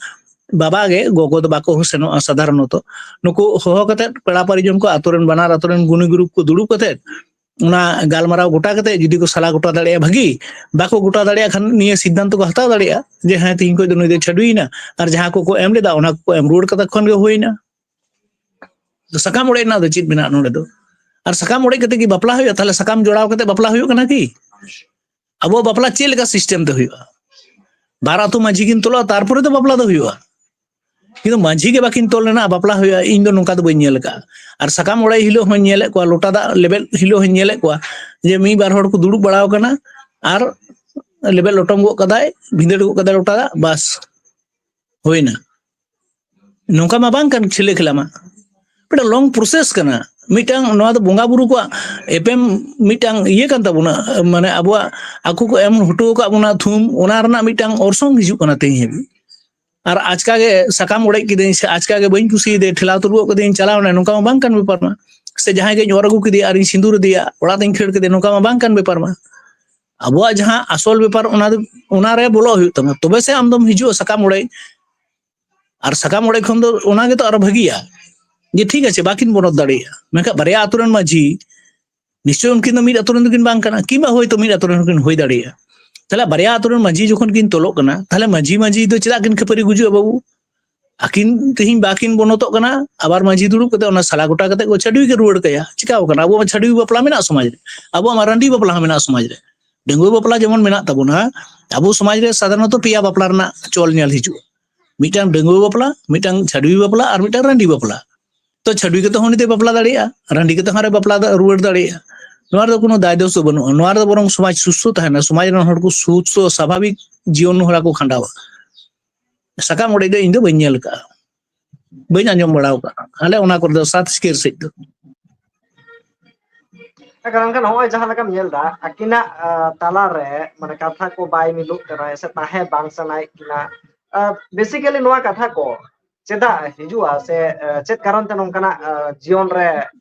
ᱵᱟᱵᱟ ᱜᱮ, ᱜᱚᱜᱚ ᱫᱚ ᱵᱟᱠᱚ ᱥᱮᱱᱚᱜᱼᱟ ᱥᱟᱫᱷᱟᱨᱚᱱᱚᱛᱚ᱾ ᱱᱩᱠᱩ ᱦᱚᱦᱚ ᱠᱟᱛᱮᱫ, ᱯᱮᱲᱟ ᱯᱟᱨᱤᱡᱚᱱ ᱠᱚ, ᱟᱛᱳ ᱨᱮᱱ ᱵᱟᱱᱟᱨ ᱟᱛᱳ ᱨᱮᱱ ᱜᱩᱱᱤ ᱜᱩᱨᱩᱯ ᱠᱚ ᱫᱩᱲᱩᱵ ᱠᱟᱛᱮᱫ ᱚᱱᱟ ᱜᱟᱞᱢᱟᱨᱟᱣ ᱜᱚᱴᱟ ᱠᱟᱛᱮᱫ ᱡᱩᱫᱤ ᱠᱚ ᱥᱟᱞᱟ ᱜᱚᱴᱟ ᱫᱟᱲᱮᱭᱟᱜᱼᱟ ᱵᱷᱟᱹᱜᱤ, ᱵᱟᱠᱚ ᱜᱚᱴᱟ ᱫᱟᱲᱮᱭᱟᱜ ᱠᱷᱟᱱ ᱱᱤᱭᱟᱹ ᱥᱤᱫᱽᱫᱷᱟᱱᱛᱚ ᱠᱚ ᱦᱟᱛᱟᱣ ᱫᱟᱲᱮᱭᱟᱜᱼᱟ ᱡᱮ ᱦᱮᱸ, ᱛᱤᱦᱤᱧ ᱠᱷᱚᱱ ᱫᱚ ᱱᱩᱭ ᱫᱚᱭ ᱪᱷᱟᱹᱰᱩᱭᱮᱱᱟ, ᱟᱨ ᱡᱟᱦᱟᱸ ᱠᱚᱠᱚ ᱮᱢ ᱞᱮᱫᱟ ᱚᱱᱟ ᱠᱚᱠᱚ ᱮᱢ ᱨᱩᱣᱟᱹᱲ ᱠᱟᱛᱟ ᱠᱷᱚᱱ ᱜᱮ ᱦᱩᱭᱱᱟ᱾ ᱥᱟᱠᱟᱢ ᱚᱲᱮᱡ ᱨᱮᱱᱟᱜ ᱫᱚ ᱪᱮᱫ ᱢᱮᱱᱟᱜᱼᱟ ᱱᱚᱰᱮ ᱫᱚ? ᱟᱨ ᱥᱟᱠᱟᱢ ᱚᱲᱮᱡ ᱠᱟᱛᱮ ᱠᱤ ᱵᱟᱯᱞᱟ ᱦᱩᱭᱩᱜᱼᱟ? ᱛᱟᱦᱚᱞᱮ ᱥᱟᱠᱟᱢ ᱡᱚᱲᱟᱣ ᱠᱟᱛᱮ ᱵᱟᱯᱞᱟ ᱦᱩᱭᱩᱜ ᱠᱟᱱᱟ ᱠᱤ? ᱟᱵᱚᱣᱟᱜ ᱵᱟᱯᱞᱟ ᱪᱮᱫ ᱞᱮᱠᱟ ᱥᱤᱥᱴᱮᱢ ᱛᱮ ᱦᱩᱭᱩᱜᱼᱟ? ᱵᱟᱨ ᱟᱛᱳ ᱢᱟᱹᱡᱷᱤ ᱠᱤᱱ ᱛᱚᱞᱚᱜᱼᱟ, ᱛᱟᱨᱯᱚᱨᱮ ᱫᱚ ᱵᱟᱯᱞᱟ ᱫᱚ ᱦᱩᱭᱩᱜᱼᱟ᱾ ᱠᱤᱱᱛᱩ ᱢᱟᱹᱡᱷᱤ ᱜᱮ ᱵᱟᱹᱠᱤᱱ ᱛᱚᱞ ᱞᱮᱱᱟ, ᱵᱟᱯᱞᱟ ᱦᱩᱭᱩᱜᱼᱟ, ᱤᱧ ᱫᱚ ᱱᱚᱝᱠᱟ ᱫᱚ ᱵᱟᱹᱧ ᱧᱮᱞ ᱟᱠᱟᱫᱼᱟ᱾ ᱟᱨ ᱥᱟᱠᱟᱢ ᱚᱲᱮᱡ ᱦᱤᱞᱳᱜ ᱦᱚᱸᱧ ᱧᱮᱞᱮᱫ ᱠᱚᱣᱟ, ᱞᱚᱴᱟ ᱫᱟᱜ ᱞᱮᱵᱮᱫ ᱦᱤᱞᱳᱜ ᱦᱚᱸᱧ ᱧᱮᱞᱮᱫ ᱠᱚᱣᱟ ᱡᱮ ᱢᱤᱫ ᱵᱟᱨ ᱦᱚᱲ ᱠᱚ ᱫᱩᱲᱩᱵ ᱵᱟᱲᱟᱣ ᱠᱟᱱᱟ ᱟᱨ ᱞᱮᱵᱮᱫ ᱞᱚᱴᱚᱢ ᱜᱚᱫ ᱠᱟᱫᱟᱭ, ᱵᱷᱤᱸᱫᱟᱹᱲ ᱜᱚᱫ ᱠᱟᱫᱟᱭ ᱞᱚᱴᱟ ᱫᱟᱜ, ᱵᱟᱥ, ᱦᱩᱭᱱᱟ᱾ ᱱᱚᱝᱠᱟ ᱢᱟ ᱵᱟᱝ ᱠᱟᱱ, ᱪᱷᱤᱞᱟᱹ ᱠᱷᱮᱞᱟ ᱢᱟ ᱢᱤᱫᱴᱟᱝ ᱞᱚᱝ ᱯᱨᱚᱥᱮᱥ ᱠᱟᱱᱟ᱾ ᱢᱤᱫᱴᱟᱝ ᱱᱚᱣᱟ ᱫᱚ ᱵᱚᱸᱜᱟ ᱵᱩᱨᱩ ᱠᱚᱣᱟᱜ ᱮᱯᱮᱢ ᱢᱤᱫᱴᱟᱝ ᱤᱭᱟᱹ ᱠᱟᱱ ᱛᱟᱵᱚᱱᱟ, ᱢᱟᱱᱮ ᱟᱵᱚᱣᱟᱜ ᱟᱠᱚ ᱠᱚ ᱮᱢ ᱦᱚᱴᱚ ᱟᱠᱟᱫ ᱵᱚᱱᱟ ᱛᱷᱩᱢ, ᱚᱱᱟ ᱨᱮᱱᱟᱜ ᱢᱤᱫᱴᱟᱝ ᱚᱨᱥᱚᱝ ᱦᱤᱡᱩᱜ ᱠᱟᱱᱟ ᱛᱮᱦᱮᱧ ᱦᱟᱹᱵᱤᱡ᱾ ᱟᱨ ᱟᱪᱠᱟ ᱜᱮ ᱥᱟᱠᱟᱢ ᱚᱲᱮᱡ ᱠᱤᱫᱟᱹᱧ ᱥᱮ ᱟᱪᱠᱟ ᱜᱮ ᱵᱟᱹᱧ ᱠᱩᱥᱤᱭᱟᱫᱮ, ᱴᱷᱮᱞᱟᱣ ᱛᱩᱞ ᱜᱚᱫ ᱠᱟᱫᱮᱭᱟᱹᱧ, ᱪᱟᱞᱟᱣ ᱮᱱᱟ, ᱱᱚᱝᱠᱟ ᱢᱟ ᱵᱟᱝ ᱠᱟᱱ ᱵᱮᱯᱟᱨ ᱢᱟ᱾ ᱥᱮ ᱡᱟᱦᱟᱸᱭ ᱜᱮᱧ ᱚᱨ ᱟᱹᱜᱩ ᱠᱮᱫᱮᱭᱟ ᱟᱨᱤᱧ ᱥᱤᱸᱫᱩᱨ ᱟᱫᱮᱭᱟ, ᱚᱲᱟᱜ ᱛᱤᱧ ᱠᱷᱟᱹᱲ ᱠᱮᱫᱮᱭᱟ, ᱱᱚᱝᱠᱟ ᱢᱟ ᱵᱟᱝ ᱠᱟᱱ ᱵᱮᱯᱟᱨ ᱢᱟ᱾ ᱟᱵᱚᱣᱟᱜ ᱡᱟᱦᱟᱸ ᱟᱥᱚᱞ ᱵᱮᱯᱟᱨ, ᱚᱱᱟ ᱫᱚ, ᱚᱱᱟ ᱨᱮ ᱵᱚᱞᱚᱜ ᱦᱩᱭᱩᱜ ᱛᱟᱢᱟ, ᱛᱚᱵᱮ ᱥᱮ ᱟᱢ ᱫᱚᱢ ᱦᱤᱡᱩᱜᱼᱟ ᱥᱟᱠᱟᱢ ᱚᱲᱮᱡ᱾ ᱟᱨ ᱥᱟᱠᱟᱢ ᱚᱲᱮᱡ ᱠᱷᱚᱱ ᱫᱚ ᱚᱱᱟ ᱜᱮᱛᱚ ᱟᱨᱚ ᱵᱷᱟᱹᱜᱤᱭᱟ, ᱡᱮ ᱴᱷᱤᱠ ᱟᱪᱷᱮ, ᱵᱟᱠᱤᱱ ᱵᱚᱱᱚᱛ ᱫᱟᱲᱮᱭᱟᱜᱼᱟ, ᱢᱮᱱᱠᱷᱟᱱ ᱵᱟᱨᱭᱟ ᱟᱛᱳ ᱨᱮᱱ ᱢᱟᱹᱡᱷᱤ ᱱᱤᱥᱪᱚᱭ ᱩᱱᱠᱤᱱ ᱫᱚ ᱢᱤᱫ ᱟᱛᱳ ᱨᱮᱱ ᱫᱚᱠᱤᱱ ᱵᱟᱝ ᱠᱟᱱᱟ, ᱠᱤᱝᱵᱟ ᱦᱳᱭᱛᱳ ᱢᱤᱫ ᱟᱛᱳ ᱨᱮᱱ ᱦᱚᱸᱠᱤᱱ ᱦᱩᱭ ᱫᱟᱲᱮᱭᱟᱜᱼᱟ᱾ ᱛᱟᱦᱞᱮ ᱵᱟᱨᱭᱟ ᱟᱛᱳ ᱨᱮᱱ ᱢᱟᱹᱡᱷᱤ ᱡᱚᱠᱷᱚᱱ ᱠᱤᱱ ᱛᱚᱞᱚᱜ ᱠᱟᱱᱟ, ᱛᱟᱦᱞᱮ ᱢᱟᱹᱡᱷᱤ ᱢᱟᱹᱡᱷᱤ ᱫᱚ ᱪᱮᱫᱟᱜ ᱠᱤᱱ ᱠᱷᱟᱹᱯᱟᱹᱨᱤ ᱜᱩᱡᱩᱜᱼᱟ ᱵᱟᱹᱵᱩ? ᱟᱹᱠᱤᱱ ᱛᱮᱦᱤᱧ ᱵᱟᱠᱤᱱ ᱵᱚᱱᱚᱛᱚᱜ ᱠᱟᱱᱟ, ᱟᱵᱟᱨ ᱢᱟᱹᱡᱷᱤ ᱫᱩᱲᱩᱵ ᱠᱟᱛᱮ ᱚᱱᱟ ᱥᱟᱞᱟ ᱜᱚᱴᱟ ᱠᱟᱛᱮ ᱠᱚ ᱪᱷᱟᱹᱰᱩᱭ ᱜᱮ ᱨᱩᱣᱟᱹᱲ ᱠᱟᱭᱟ᱾ ᱪᱤᱠᱟᱹᱣ ᱠᱟᱱᱟ? ᱟᱵᱚᱣᱟᱜ ᱢᱟ ᱪᱷᱟᱹᱰᱩᱭ ᱵᱟᱯᱞᱟ ᱢᱮᱱᱟᱜᱼᱟ ᱥᱚᱢᱟᱡᱽ ᱨᱮ, ᱟᱵᱚᱣᱟᱜ ᱢᱟ ᱨᱟᱺᱰᱤ ᱵᱟᱯᱞᱟ ᱦᱚᱸ ᱢᱮᱱᱟᱜᱼᱟ ᱥᱚᱢᱟᱡᱽ ᱨᱮ᱾ ᱰᱟᱺᱜᱩᱣᱟᱹ ᱵᱟᱯᱞᱟ ᱡᱮᱢᱚᱱ ᱢᱮᱱᱟᱜ ᱛᱟᱵᱚᱱᱟ, ᱟᱵᱚ ᱥᱚᱢᱟᱡᱽ ᱨᱮ ᱥᱟᱫᱷᱟᱨᱚᱱᱚᱛᱚ ᱯᱮᱭᱟ ᱵᱟᱯᱞᱟ ᱨᱮᱱᱟᱜ ᱪᱚᱞ ᱧᱮᱞ ᱦᱤᱡᱩᱜᱼᱟ᱾ ᱢᱤᱫᱴᱟᱝ ᱰᱟᱺᱜᱩᱣᱟᱹ ᱵᱟᱯᱞᱟ, ᱢᱤᱫᱴᱟᱝ ᱪᱷᱟᱹᱰᱣᱤ ᱵᱟᱯᱞᱟ, ᱟᱨ ᱢᱤᱫᱴᱟᱝ ᱨᱟᱺᱰᱤ ᱵᱟᱯᱞᱟ᱾ ᱛᱚ ᱪᱷᱟᱹᱰᱣᱤ ᱠᱟᱛᱮ ᱦᱚᱸ ᱩᱱᱤ ᱫᱚᱭ ᱵᱟᱯᱞᱟ ᱫᱟᱲᱮᱭᱟᱜᱼᱟ, ᱨᱟᱺᱰᱤ ᱠᱟᱛᱮ ᱦᱚᱸ ᱟᱨᱮ ᱵᱟᱯᱞᱟ ᱫᱟ-, ᱨᱩᱣᱟᱹᱲ ᱫᱟᱲᱮᱭᱟᱜᱼᱟ᱾ ᱱᱚᱣᱟ ᱨᱮᱫᱚ ᱠᱳᱱᱳ ᱫᱟᱭ ᱫᱳᱥ ᱫᱚ ᱵᱟᱹᱱᱩᱜᱼᱟ᱾ ᱱᱚᱣᱟ ᱨᱮᱫᱚ ᱵᱚᱨᱚᱝ ᱥᱚᱢᱟᱡᱽ ᱥᱩᱥᱛᱷᱚ ᱛᱟᱦᱮᱱᱟ, ᱥᱚᱢᱟᱡᱽ ᱨᱮᱱ ᱦᱚᱲ ᱠᱚ ᱥᱩᱥᱛᱷᱚ ᱥᱟᱵᱷᱟᱵᱤᱠ ᱡᱤᱭᱚᱱ ᱦᱚᱨᱟ ᱠᱚ ᱠᱷᱟᱸᱰᱟᱣᱟ᱾ ᱥᱟᱠᱟᱢ ᱚᱲᱮᱡ ᱫᱚ ᱤᱧ ᱫᱚ ᱵᱟᱹᱧ ᱧᱮᱞ ᱟᱠᱟᱫᱼᱟ, ᱵᱟᱹᱧ ᱟᱸᱡᱚᱢ ᱵᱟᱲᱟ ᱟᱠᱟᱫᱼᱟ ᱟᱞᱮ ᱚᱱᱟ ᱠᱚᱨᱮ ᱫᱚ, ᱥᱟᱛ ᱥᱤᱠᱟᱹᱨ ᱥᱮᱫ ᱫᱚ᱾ ᱦᱮᱸ, ᱠᱟᱨᱚᱱ ᱠᱷᱟᱱ ᱱᱚᱜᱼᱚᱭ ᱡᱟᱦᱟᱸ ᱞᱮᱠᱟᱢ ᱧᱮᱞ ᱮᱫᱟ, ᱟᱹᱠᱤᱱᱟᱜ ᱟᱸ, ᱛᱟᱞᱟᱨᱮ ᱢᱟᱱᱮ ᱠᱟᱛᱷᱟ ᱠᱚ ᱵᱟᱭ ᱢᱤᱞᱚᱜ ᱠᱟᱱᱟ ᱥᱮ ᱛᱟᱦᱮᱸ ᱵᱟᱝ ᱥᱟᱱᱟᱭᱮᱫ ᱠᱤᱱᱟ, ᱵᱮᱥᱤᱠᱟᱞᱤ ᱱᱚᱣᱟ ᱠᱟᱛᱷᱟ ᱠᱚ ᱪᱮᱫᱟᱜ ᱦᱤᱡᱩᱜᱼᱟ ᱥᱮ ᱟᱸ, ᱪᱮᱫ ᱠᱟᱨᱚᱱ ᱛᱮ ᱱᱚᱝᱠᱟᱱᱟᱜ ᱟᱸ, ᱡᱤᱭᱚᱱ ᱨᱮ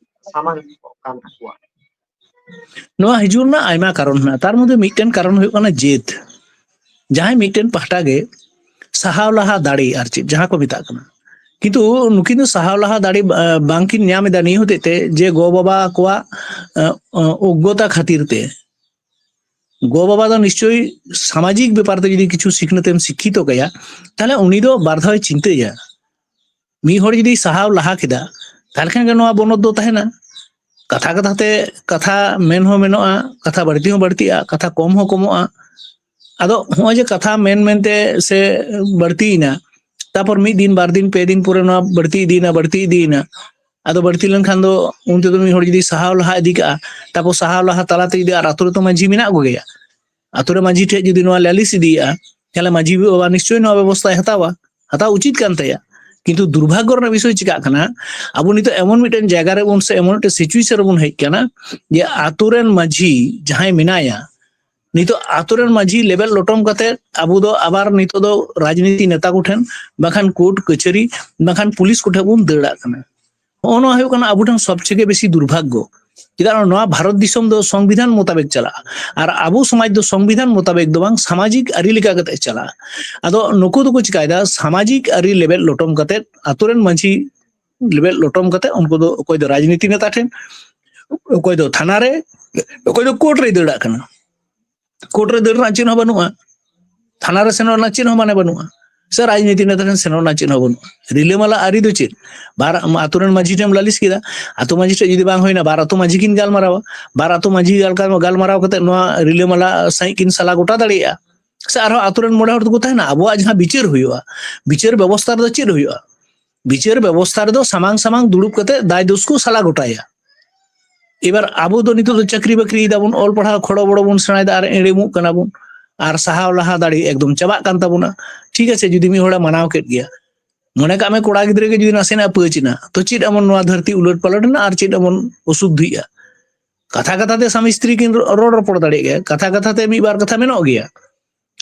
ᱥᱟᱢᱟᱝ ᱠᱟᱱ ᱛᱟᱠᱚᱣᱟ? ᱱᱚᱣᱟ ᱦᱤᱡᱩᱜ ᱨᱮᱱᱟᱜ ᱟᱭᱢᱟ ᱠᱟᱨᱚᱱ ᱢᱮᱱᱟᱜᱼᱟ᱾ ᱛᱟᱨ ᱢᱚᱫᱽᱫᱷᱮ ᱢᱤᱫᱴᱮᱱ ᱠᱟᱨᱚᱱ ᱦᱩᱭᱩᱜ ᱠᱟᱱᱟ ᱡᱮᱫ᱾ ᱡᱟᱦᱟᱸᱭ ᱢᱤᱫᱴᱮᱱ ᱯᱟᱦᱴᱟ ᱜᱮ ᱥᱟᱦᱟᱣ ᱞᱟᱦᱟ ᱫᱟᱲᱮ, ᱟᱨ ᱪᱮᱫ ᱡᱟᱦᱟᱸ ᱠᱚ ᱢᱮᱛᱟᱜ ᱠᱟᱱᱟ, ᱠᱤᱱᱛᱩ ᱱᱩᱠᱤᱱ ᱫᱚ ᱥᱟᱦᱟᱣ ᱞᱟᱦᱟ ᱫᱟᱲᱮ ᱵᱟ-, ᱵᱟᱝᱠᱤᱱ ᱧᱟᱢ ᱮᱫᱟ ᱱᱤᱭᱟᱹ ᱦᱚᱛᱮᱡ ᱛᱮ ᱡᱮ ᱜᱚ ᱵᱟᱵᱟ ᱠᱚᱣᱟᱜ, ᱟᱸ, ᱚᱜᱽᱜᱚᱛᱟ ᱠᱷᱟᱹᱛᱤᱨ ᱛᱮ, ᱜᱚ ᱵᱟᱵᱟ ᱫᱚ ᱱᱤᱥᱪᱳᱭ ᱥᱟᱢᱟᱡᱤᱠ ᱵᱮᱯᱟᱨ ᱛᱮ ᱡᱩᱫᱤ ᱠᱤᱪᱷᱩ ᱥᱤᱠᱷᱱᱟᱹᱛ ᱮᱢ ᱥᱤᱠᱠᱷᱤᱛᱚ ᱠᱟᱭᱟ, ᱛᱟᱦᱞᱮ ᱩᱱᱤ ᱫᱚ ᱵᱟᱨ ᱫᱷᱟᱣ ᱪᱤᱱᱛᱟᱹᱭᱟ᱾ ᱢᱤᱫ ᱦᱚᱲ ᱡᱩᱫᱤ ᱥᱟᱦᱟᱣ ᱞᱟᱦᱟ ᱠᱮᱫᱟ, ᱛᱟᱦᱞᱮ ᱠᱷᱟᱱ ᱜᱮ ᱱᱚᱣᱟ ᱵᱚᱱᱚᱛ ᱫᱚ ᱛᱟᱦᱮᱱᱟ᱾ ᱠᱟᱛᱷᱟ ᱠᱟᱛᱷᱟ ᱛᱮ ᱠᱟᱛᱷᱟ ᱢᱮᱱ ᱦᱚᱸ ᱢᱮᱱᱚᱜᱼᱟ, ᱠᱟᱛᱷᱟ ᱵᱟᱹᱲᱛᱤ ᱦᱚᱸ ᱵᱟᱹᱲᱛᱤᱜᱼᱟ, ᱠᱟᱛᱷᱟ ᱠᱚᱢ ᱦᱚᱸ ᱠᱚᱢᱚᱜᱼᱟ᱾ ᱟᱫᱚ ᱦᱚᱸᱜᱼᱚᱭ ᱡᱮ ᱠᱟᱛᱷᱟ ᱢᱮᱱ ᱢᱮᱱᱛᱮ ᱥᱮ ᱵᱟᱹᱲᱛᱤᱭᱮᱱᱟ, ᱛᱟᱯᱚᱨ ᱢᱤᱫ ᱫᱤᱱ, ᱵᱟᱨ ᱫᱤᱱ, ᱯᱮ ᱫᱤᱱ ᱯᱚᱨᱮ ᱱᱚᱣᱟ ᱵᱟᱹᱲᱛᱤ ᱤᱫᱤᱭᱮᱱᱟ, ᱵᱟᱹᱲᱛᱤ ᱤᱫᱤᱭᱮᱱᱟ᱾ ᱟᱫᱚ ᱵᱟᱹᱲᱛᱤ ᱞᱮᱱᱠᱷᱟᱱ ᱫᱚ ᱩᱱ ᱛᱮᱫᱚ ᱢᱤᱫ ᱦᱚᱲ ᱡᱩᱫᱤ ᱥᱟᱦᱟᱣ ᱞᱟᱦᱟ ᱤᱫᱤ ᱠᱟᱜᱼᱟ, ᱛᱟᱯᱚᱨ ᱥᱟᱦᱟᱣ ᱞᱟᱦᱟ ᱛᱟᱞᱟ ᱛᱮ ᱡᱩᱫᱤ ᱟᱨ ᱟᱛᱳ ᱨᱮᱛᱚ ᱢᱟᱹᱡᱷᱤ ᱢᱮᱱᱟᱜ ᱠᱚᱜᱮᱭᱟ, ᱟᱛᱳ ᱨᱮ ᱢᱟᱹᱡᱷᱤ ᱴᱷᱮᱡ ᱡᱩᱫᱤ ᱱᱚᱣᱟ ᱞᱟᱹᱞᱤᱥ ᱤᱫᱤᱭᱮᱜᱼᱟ, ᱛᱟᱦᱞᱮ ᱢᱟᱹᱡᱷᱤ ᱵᱟᱵᱟ ᱱᱤᱥᱪᱳᱭ ᱱᱚᱣᱟ ᱵᱮᱵᱚᱥᱛᱷᱟᱭ ᱦᱟᱛᱟᱣᱟ, ᱦᱟᱛᱟᱣ ᱩᱪᱤᱛ ᱠᱟᱱ ᱛᱟᱭᱟ᱾ ᱠᱤᱱᱛᱩ ᱫᱩᱨᱵᱷᱟᱜᱽᱜᱚ ᱨᱮᱱᱟᱜ ᱵᱤᱥᱚᱭ ᱪᱤᱠᱟᱜ ᱠᱟᱱᱟ, ᱟᱵᱚ ᱱᱤᱛᱚᱜ ᱮᱢᱚᱱ ᱢᱤᱫᱴᱮᱱ ᱡᱟᱭᱜᱟ ᱨᱮᱵᱚᱱ ᱥᱮ ᱮᱢᱚᱱ ᱢᱤᱫᱴᱮᱱ ᱥᱤᱪᱩᱭᱮᱥᱚᱱ ᱨᱮᱵᱚᱱ ᱦᱮᱡ ᱠᱟᱱᱟ ᱡᱮ ᱟᱛᱳ ᱨᱮᱱ ᱢᱟᱹᱡᱷᱤ ᱡᱟᱦᱟᱸᱭ ᱢᱮᱱᱟᱭᱟ, ᱱᱤᱛᱚᱜ ᱟᱛᱳ ᱨᱮᱱ ᱢᱟᱹᱡᱷᱤ ᱞᱮᱵᱮᱞ ᱞᱚᱴᱚᱢ ᱠᱟᱛᱮ ᱟᱵᱚ ᱫᱚ ᱟᱵᱟᱨ ᱱᱤᱛᱚᱜ ᱫᱚ ᱨᱟᱡᱽᱱᱤᱛᱤ ᱱᱮᱛᱟ ᱠᱚᱴᱷᱮᱱ, ᱵᱟᱝᱠᱷᱟᱱ ᱠᱳᱨᱴ ᱠᱟᱹᱪᱷᱟᱹᱨᱤ, ᱵᱟᱝᱠᱷᱟᱱ ᱯᱩᱞᱤᱥ ᱠᱚᱴᱷᱮᱱ ᱵᱚᱱ ᱫᱟᱹᱲᱟᱜ ᱠᱟᱱᱟ᱾ ᱦᱚᱸᱜᱼᱚ ᱱᱚᱣᱟ ᱦᱩᱭᱩᱜ ᱠᱟᱱᱟ ᱟᱵᱚ ᱴᱷᱮᱱ ᱥᱚᱵ ᱛᱷᱮᱠᱮ ᱵᱮᱥᱤ ᱫᱩᱨᱵᱷᱟᱜᱽᱜᱚ᱾ ᱪᱮᱫᱟᱜ ᱱᱚᱣᱟ ᱵᱷᱟᱨᱚᱛ ᱫᱤᱥᱚᱢ ᱫᱚ ᱥᱚᱝᱵᱤᱫᱷᱟᱱ ᱢᱳᱛᱟᱵᱮᱠ ᱪᱟᱞᱟᱜᱼᱟ, ᱟᱨ ᱟᱵᱚ ᱥᱚᱢᱟᱡᱽ ᱫᱚ ᱥᱚᱝᱵᱤᱫᱷᱟᱱ ᱢᱳᱛᱟᱵᱮᱠ ᱫᱚ ᱵᱟᱝ, ᱥᱟᱢᱟᱡᱤᱠ ᱟᱹᱨᱤ ᱞᱮᱠᱟ ᱠᱟᱛᱮ ᱪᱟᱞᱟᱜᱼᱟ᱾ ᱟᱫᱚ ᱱᱩᱠᱩ ᱫᱚᱠᱚ ᱪᱤᱠᱟᱭᱮᱫᱟ, ᱥᱟᱢᱟᱡᱤᱠ ᱟᱹᱨᱤ ᱞᱮᱵᱮᱫ ᱞᱚᱴᱚᱢ ᱠᱟᱛᱮ, ᱟᱛᱳ ᱨᱮᱱ ᱢᱟᱹᱡᱷᱤ ᱞᱮᱵᱮᱫ ᱞᱚᱴᱚᱢ ᱠᱟᱛᱮ ᱩᱱᱠᱩ ᱫᱚ ᱚᱠᱚᱭ ᱫᱚ ᱨᱟᱡᱽᱱᱤᱛᱤ ᱱᱮᱛᱟ ᱴᱷᱮᱱ, ᱚᱠᱚᱭ ᱫᱚ ᱛᱷᱟᱱᱟ ᱨᱮ, ᱚᱠᱚᱭ ᱫᱚ ᱠᱳᱨᱴ ᱨᱮᱭ ᱫᱟᱹᱲᱟᱜ ᱠᱟᱱᱟ᱾ ᱠᱳᱨᱴ ᱨᱮ ᱫᱟᱹᱲ ᱨᱮᱱᱟᱜ ᱪᱮᱫ ᱦᱚᱸ ᱵᱟᱹᱱᱩᱜᱼᱟ, ᱛᱷᱟᱱᱟ ᱨᱮ ᱥᱮᱱᱚᱜ ᱨᱮᱱᱟᱜ ᱪᱮᱫ ᱦᱚᱸ ᱢᱟᱱᱮ ᱵᱟᱹᱱᱩᱜᱼᱟ᱾ ᱥᱮ ᱨᱟᱡᱽᱱᱤᱛᱤ ᱱᱮᱛᱟ ᱴᱷᱮᱱ ᱥᱮᱱᱚᱜ ᱨᱮᱱᱟᱜ ᱪᱮᱫ ᱦᱚᱸ ᱵᱟᱹᱱᱩᱜᱼᱟ᱾ ᱨᱤᱞᱟᱹᱢᱟᱞᱟ ᱟᱹᱨᱤ ᱫᱚ ᱪᱮᱫ? ᱵᱟᱨ ᱟᱛᱳ ᱨᱮᱱ ᱢᱟᱹᱡᱷᱤ ᱴᱷᱮᱱ ᱞᱟᱹᱞᱤᱥ ᱠᱮᱫᱟ, ᱟᱛᱳ ᱢᱟᱹᱡᱷᱤ ᱴᱷᱮᱱ ᱡᱩᱫᱤ ᱵᱟᱝ ᱦᱩᱭᱱᱟ, ᱵᱟᱨ ᱟᱛᱳ ᱢᱟᱹᱡᱷᱤ ᱠᱤᱱ ᱜᱟᱞᱢᱟᱨᱟᱣᱟ, ᱵᱟᱨ ᱟᱛᱳ ᱢᱟᱹᱡᱷᱤ ᱜᱟᱞ-, ᱜᱟᱞᱢᱟᱨᱟᱣ ᱠᱟᱛᱮ ᱱᱚᱣᱟ ᱨᱤᱞᱟᱹᱢᱟᱞᱟ ᱥᱟᱺᱦᱤᱡ ᱠᱤᱱ ᱥᱟᱞᱟ ᱜᱚᱴᱟ ᱫᱟᱲᱮᱭᱟᱜᱼᱟ᱾ ᱥᱮ ᱟᱨᱦᱚᱸ ᱟᱛᱳ ᱨᱮᱱ ᱢᱚᱬᱮ ᱦᱚᱲ ᱫᱚᱠᱚ ᱛᱟᱦᱮᱱᱟ, ᱟᱵᱚᱣᱟᱜ ᱡᱟᱦᱟᱸ ᱵᱤᱪᱟᱹᱨ ᱦᱩᱭᱩᱜᱼᱟ, ᱵᱤᱪᱟᱹᱨ ᱵᱮᱵᱚᱥᱛᱷᱟ ᱨᱮᱫᱚ ᱪᱮᱫ ᱦᱩᱭᱩᱜᱼᱟ? ᱵᱤᱪᱟᱹᱨ ᱵᱮᱵᱚᱥᱛᱷᱟ ᱨᱮᱫᱚ ᱥᱟᱢᱟᱝ ᱥᱟᱢᱟᱝ ᱫᱩᱲᱩᱵ ᱠᱟᱛᱮ ᱫᱟᱭ ᱫᱳᱥ ᱠᱚ ᱥᱟᱞᱟ ᱜᱚᱴᱟᱭᱟ᱾ ᱮᱵᱟᱨ ᱟᱵᱚ ᱫᱚ ᱱᱤᱛᱚᱜ ᱫᱚ ᱪᱟᱹᱠᱨᱤ ᱵᱟᱹᱠᱨᱤᱭ ᱫᱟᱵᱚᱱ, ᱚᱞ ᱯᱟᱲᱦᱟᱣ ᱠᱷᱚᱲᱚ ᱵᱚᱲᱚ ᱵᱚᱱ ᱥᱮᱬᱟᱭᱮᱫᱟ ᱟᱨ ᱮᱲᱮᱢᱚᱜ ᱠᱟᱱᱟ ᱵᱚᱱ, ᱟᱨ ᱥᱟᱦᱟᱣ ᱞᱟᱦᱟ ᱫᱟᱲᱮ ᱮᱠᱫᱚᱢ ᱪᱟᱵᱟᱜ ᱠᱟᱱ ᱛᱟᱵᱚᱱᱟ᱾ ᱴᱷᱤᱠ ᱟᱪᱷᱮ, ᱡᱩᱫᱤ ᱢᱤᱫ ᱦᱚᱲᱮ ᱢᱟᱱᱟᱣ ᱠᱮᱫ ᱜᱮᱭᱟ, ᱢᱚᱱᱮ ᱠᱟᱜ ᱢᱮ ᱠᱚᱲᱟ ᱜᱤᱫᱽᱨᱟᱹ ᱜᱮ ᱡᱩᱫᱤ ᱱᱟᱥᱮᱱᱟᱜ ᱯᱟᱹᱪ ᱮᱱᱟ, ᱛᱚ ᱪᱮᱫ ᱮᱢᱚᱱ ᱱᱚᱣᱟ ᱫᱷᱟᱹᱨᱛᱤ ᱩᱞᱟᱹᱴ ᱯᱟᱞᱚᱴ ᱮᱱᱟ ᱟᱨ ᱪᱮᱫ ᱮᱢᱚᱱ ᱚᱥᱩᱫᱷᱤᱜᱼᱟ? ᱠᱟᱛᱷᱟ ᱠᱟᱛᱷᱟ ᱛᱮ ᱥᱟᱢᱤ ᱥᱛᱨᱤ ᱠᱤᱱ ᱨᱚᱲ ᱨᱚᱯᱚᱲ ᱫᱟᱲᱮᱭᱟᱜ ᱜᱮᱭᱟ, ᱠᱟᱛᱷᱟ ᱠᱟᱛᱷᱟ ᱛᱮ ᱢᱤᱫ ᱵᱟᱨ ᱠᱟᱛᱷᱟ ᱢᱮᱱᱚᱜ ᱜᱮᱭᱟ᱾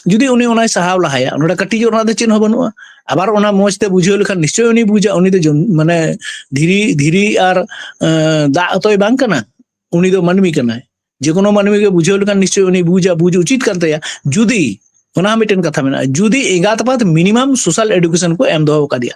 ᱡᱩᱫᱤ ᱩᱱᱤ ᱚᱱᱟᱭ ᱥᱟᱦᱟᱣ ᱞᱟᱦᱟᱭᱟ, ᱱᱚᱰᱮ ᱠᱟᱹᱴᱤᱡᱚᱜ ᱨᱮᱱᱟᱜ ᱫᱚ ᱪᱮᱫ ᱦᱚᱸ ᱵᱟᱹᱱᱩᱜᱼᱟ᱾ ᱟᱵᱟᱨ ᱚᱱᱟ ᱢᱚᱸᱡᱽ ᱛᱮ ᱵᱩᱡᱷᱟᱹᱣ ᱞᱮᱠᱷᱟᱱ ᱱᱤᱥᱪᱚᱭ ᱩᱱᱤ ᱵᱩᱡᱟ᱾ ᱩᱱᱤ ᱫᱚ ᱡᱚᱢ-, ᱢᱟᱱᱮ ᱫᱷᱤᱨᱤ, ᱫᱷᱤᱨᱤ ᱟᱨ, ᱮᱸ, ᱫᱟᱜ ᱦᱚᱛᱚᱭ ᱵᱟᱝ ᱠᱟᱱᱟ, ᱩᱱᱤ ᱫᱚ ᱢᱟᱹᱱᱢᱤ ᱠᱟᱱᱟᱭ᱾ ᱡᱮᱠᱳᱱᱳ ᱢᱟᱹᱱᱢᱤ ᱜᱮ ᱵᱩᱡᱷᱟᱹᱣ ᱞᱮᱠᱷᱟᱱ ᱱᱤᱥᱪᱚᱭ ᱩᱱᱤ ᱵᱩᱡᱟ, ᱵᱩᱡᱽ ᱩᱪᱤᱛ ᱠᱟᱱ ᱛᱟᱭᱟ᱾ ᱡᱩᱫᱤ, ᱚᱱᱟ ᱦᱚᱸ ᱢᱤᱫᱴᱮᱱ ᱠᱟᱛᱷᱟ ᱢᱮᱱᱟᱜᱼᱟ, ᱡᱩᱫᱤ ᱮᱸᱜᱟᱛ ᱟᱯᱟᱛ ᱢᱤᱱᱤᱢᱟᱢ ᱥᱳᱥᱟᱞ ᱮᱰᱩᱠᱮᱥᱚᱱ ᱠᱚ ᱮᱢ ᱫᱚᱦᱚ ᱟᱠᱟᱫᱮᱭᱟ,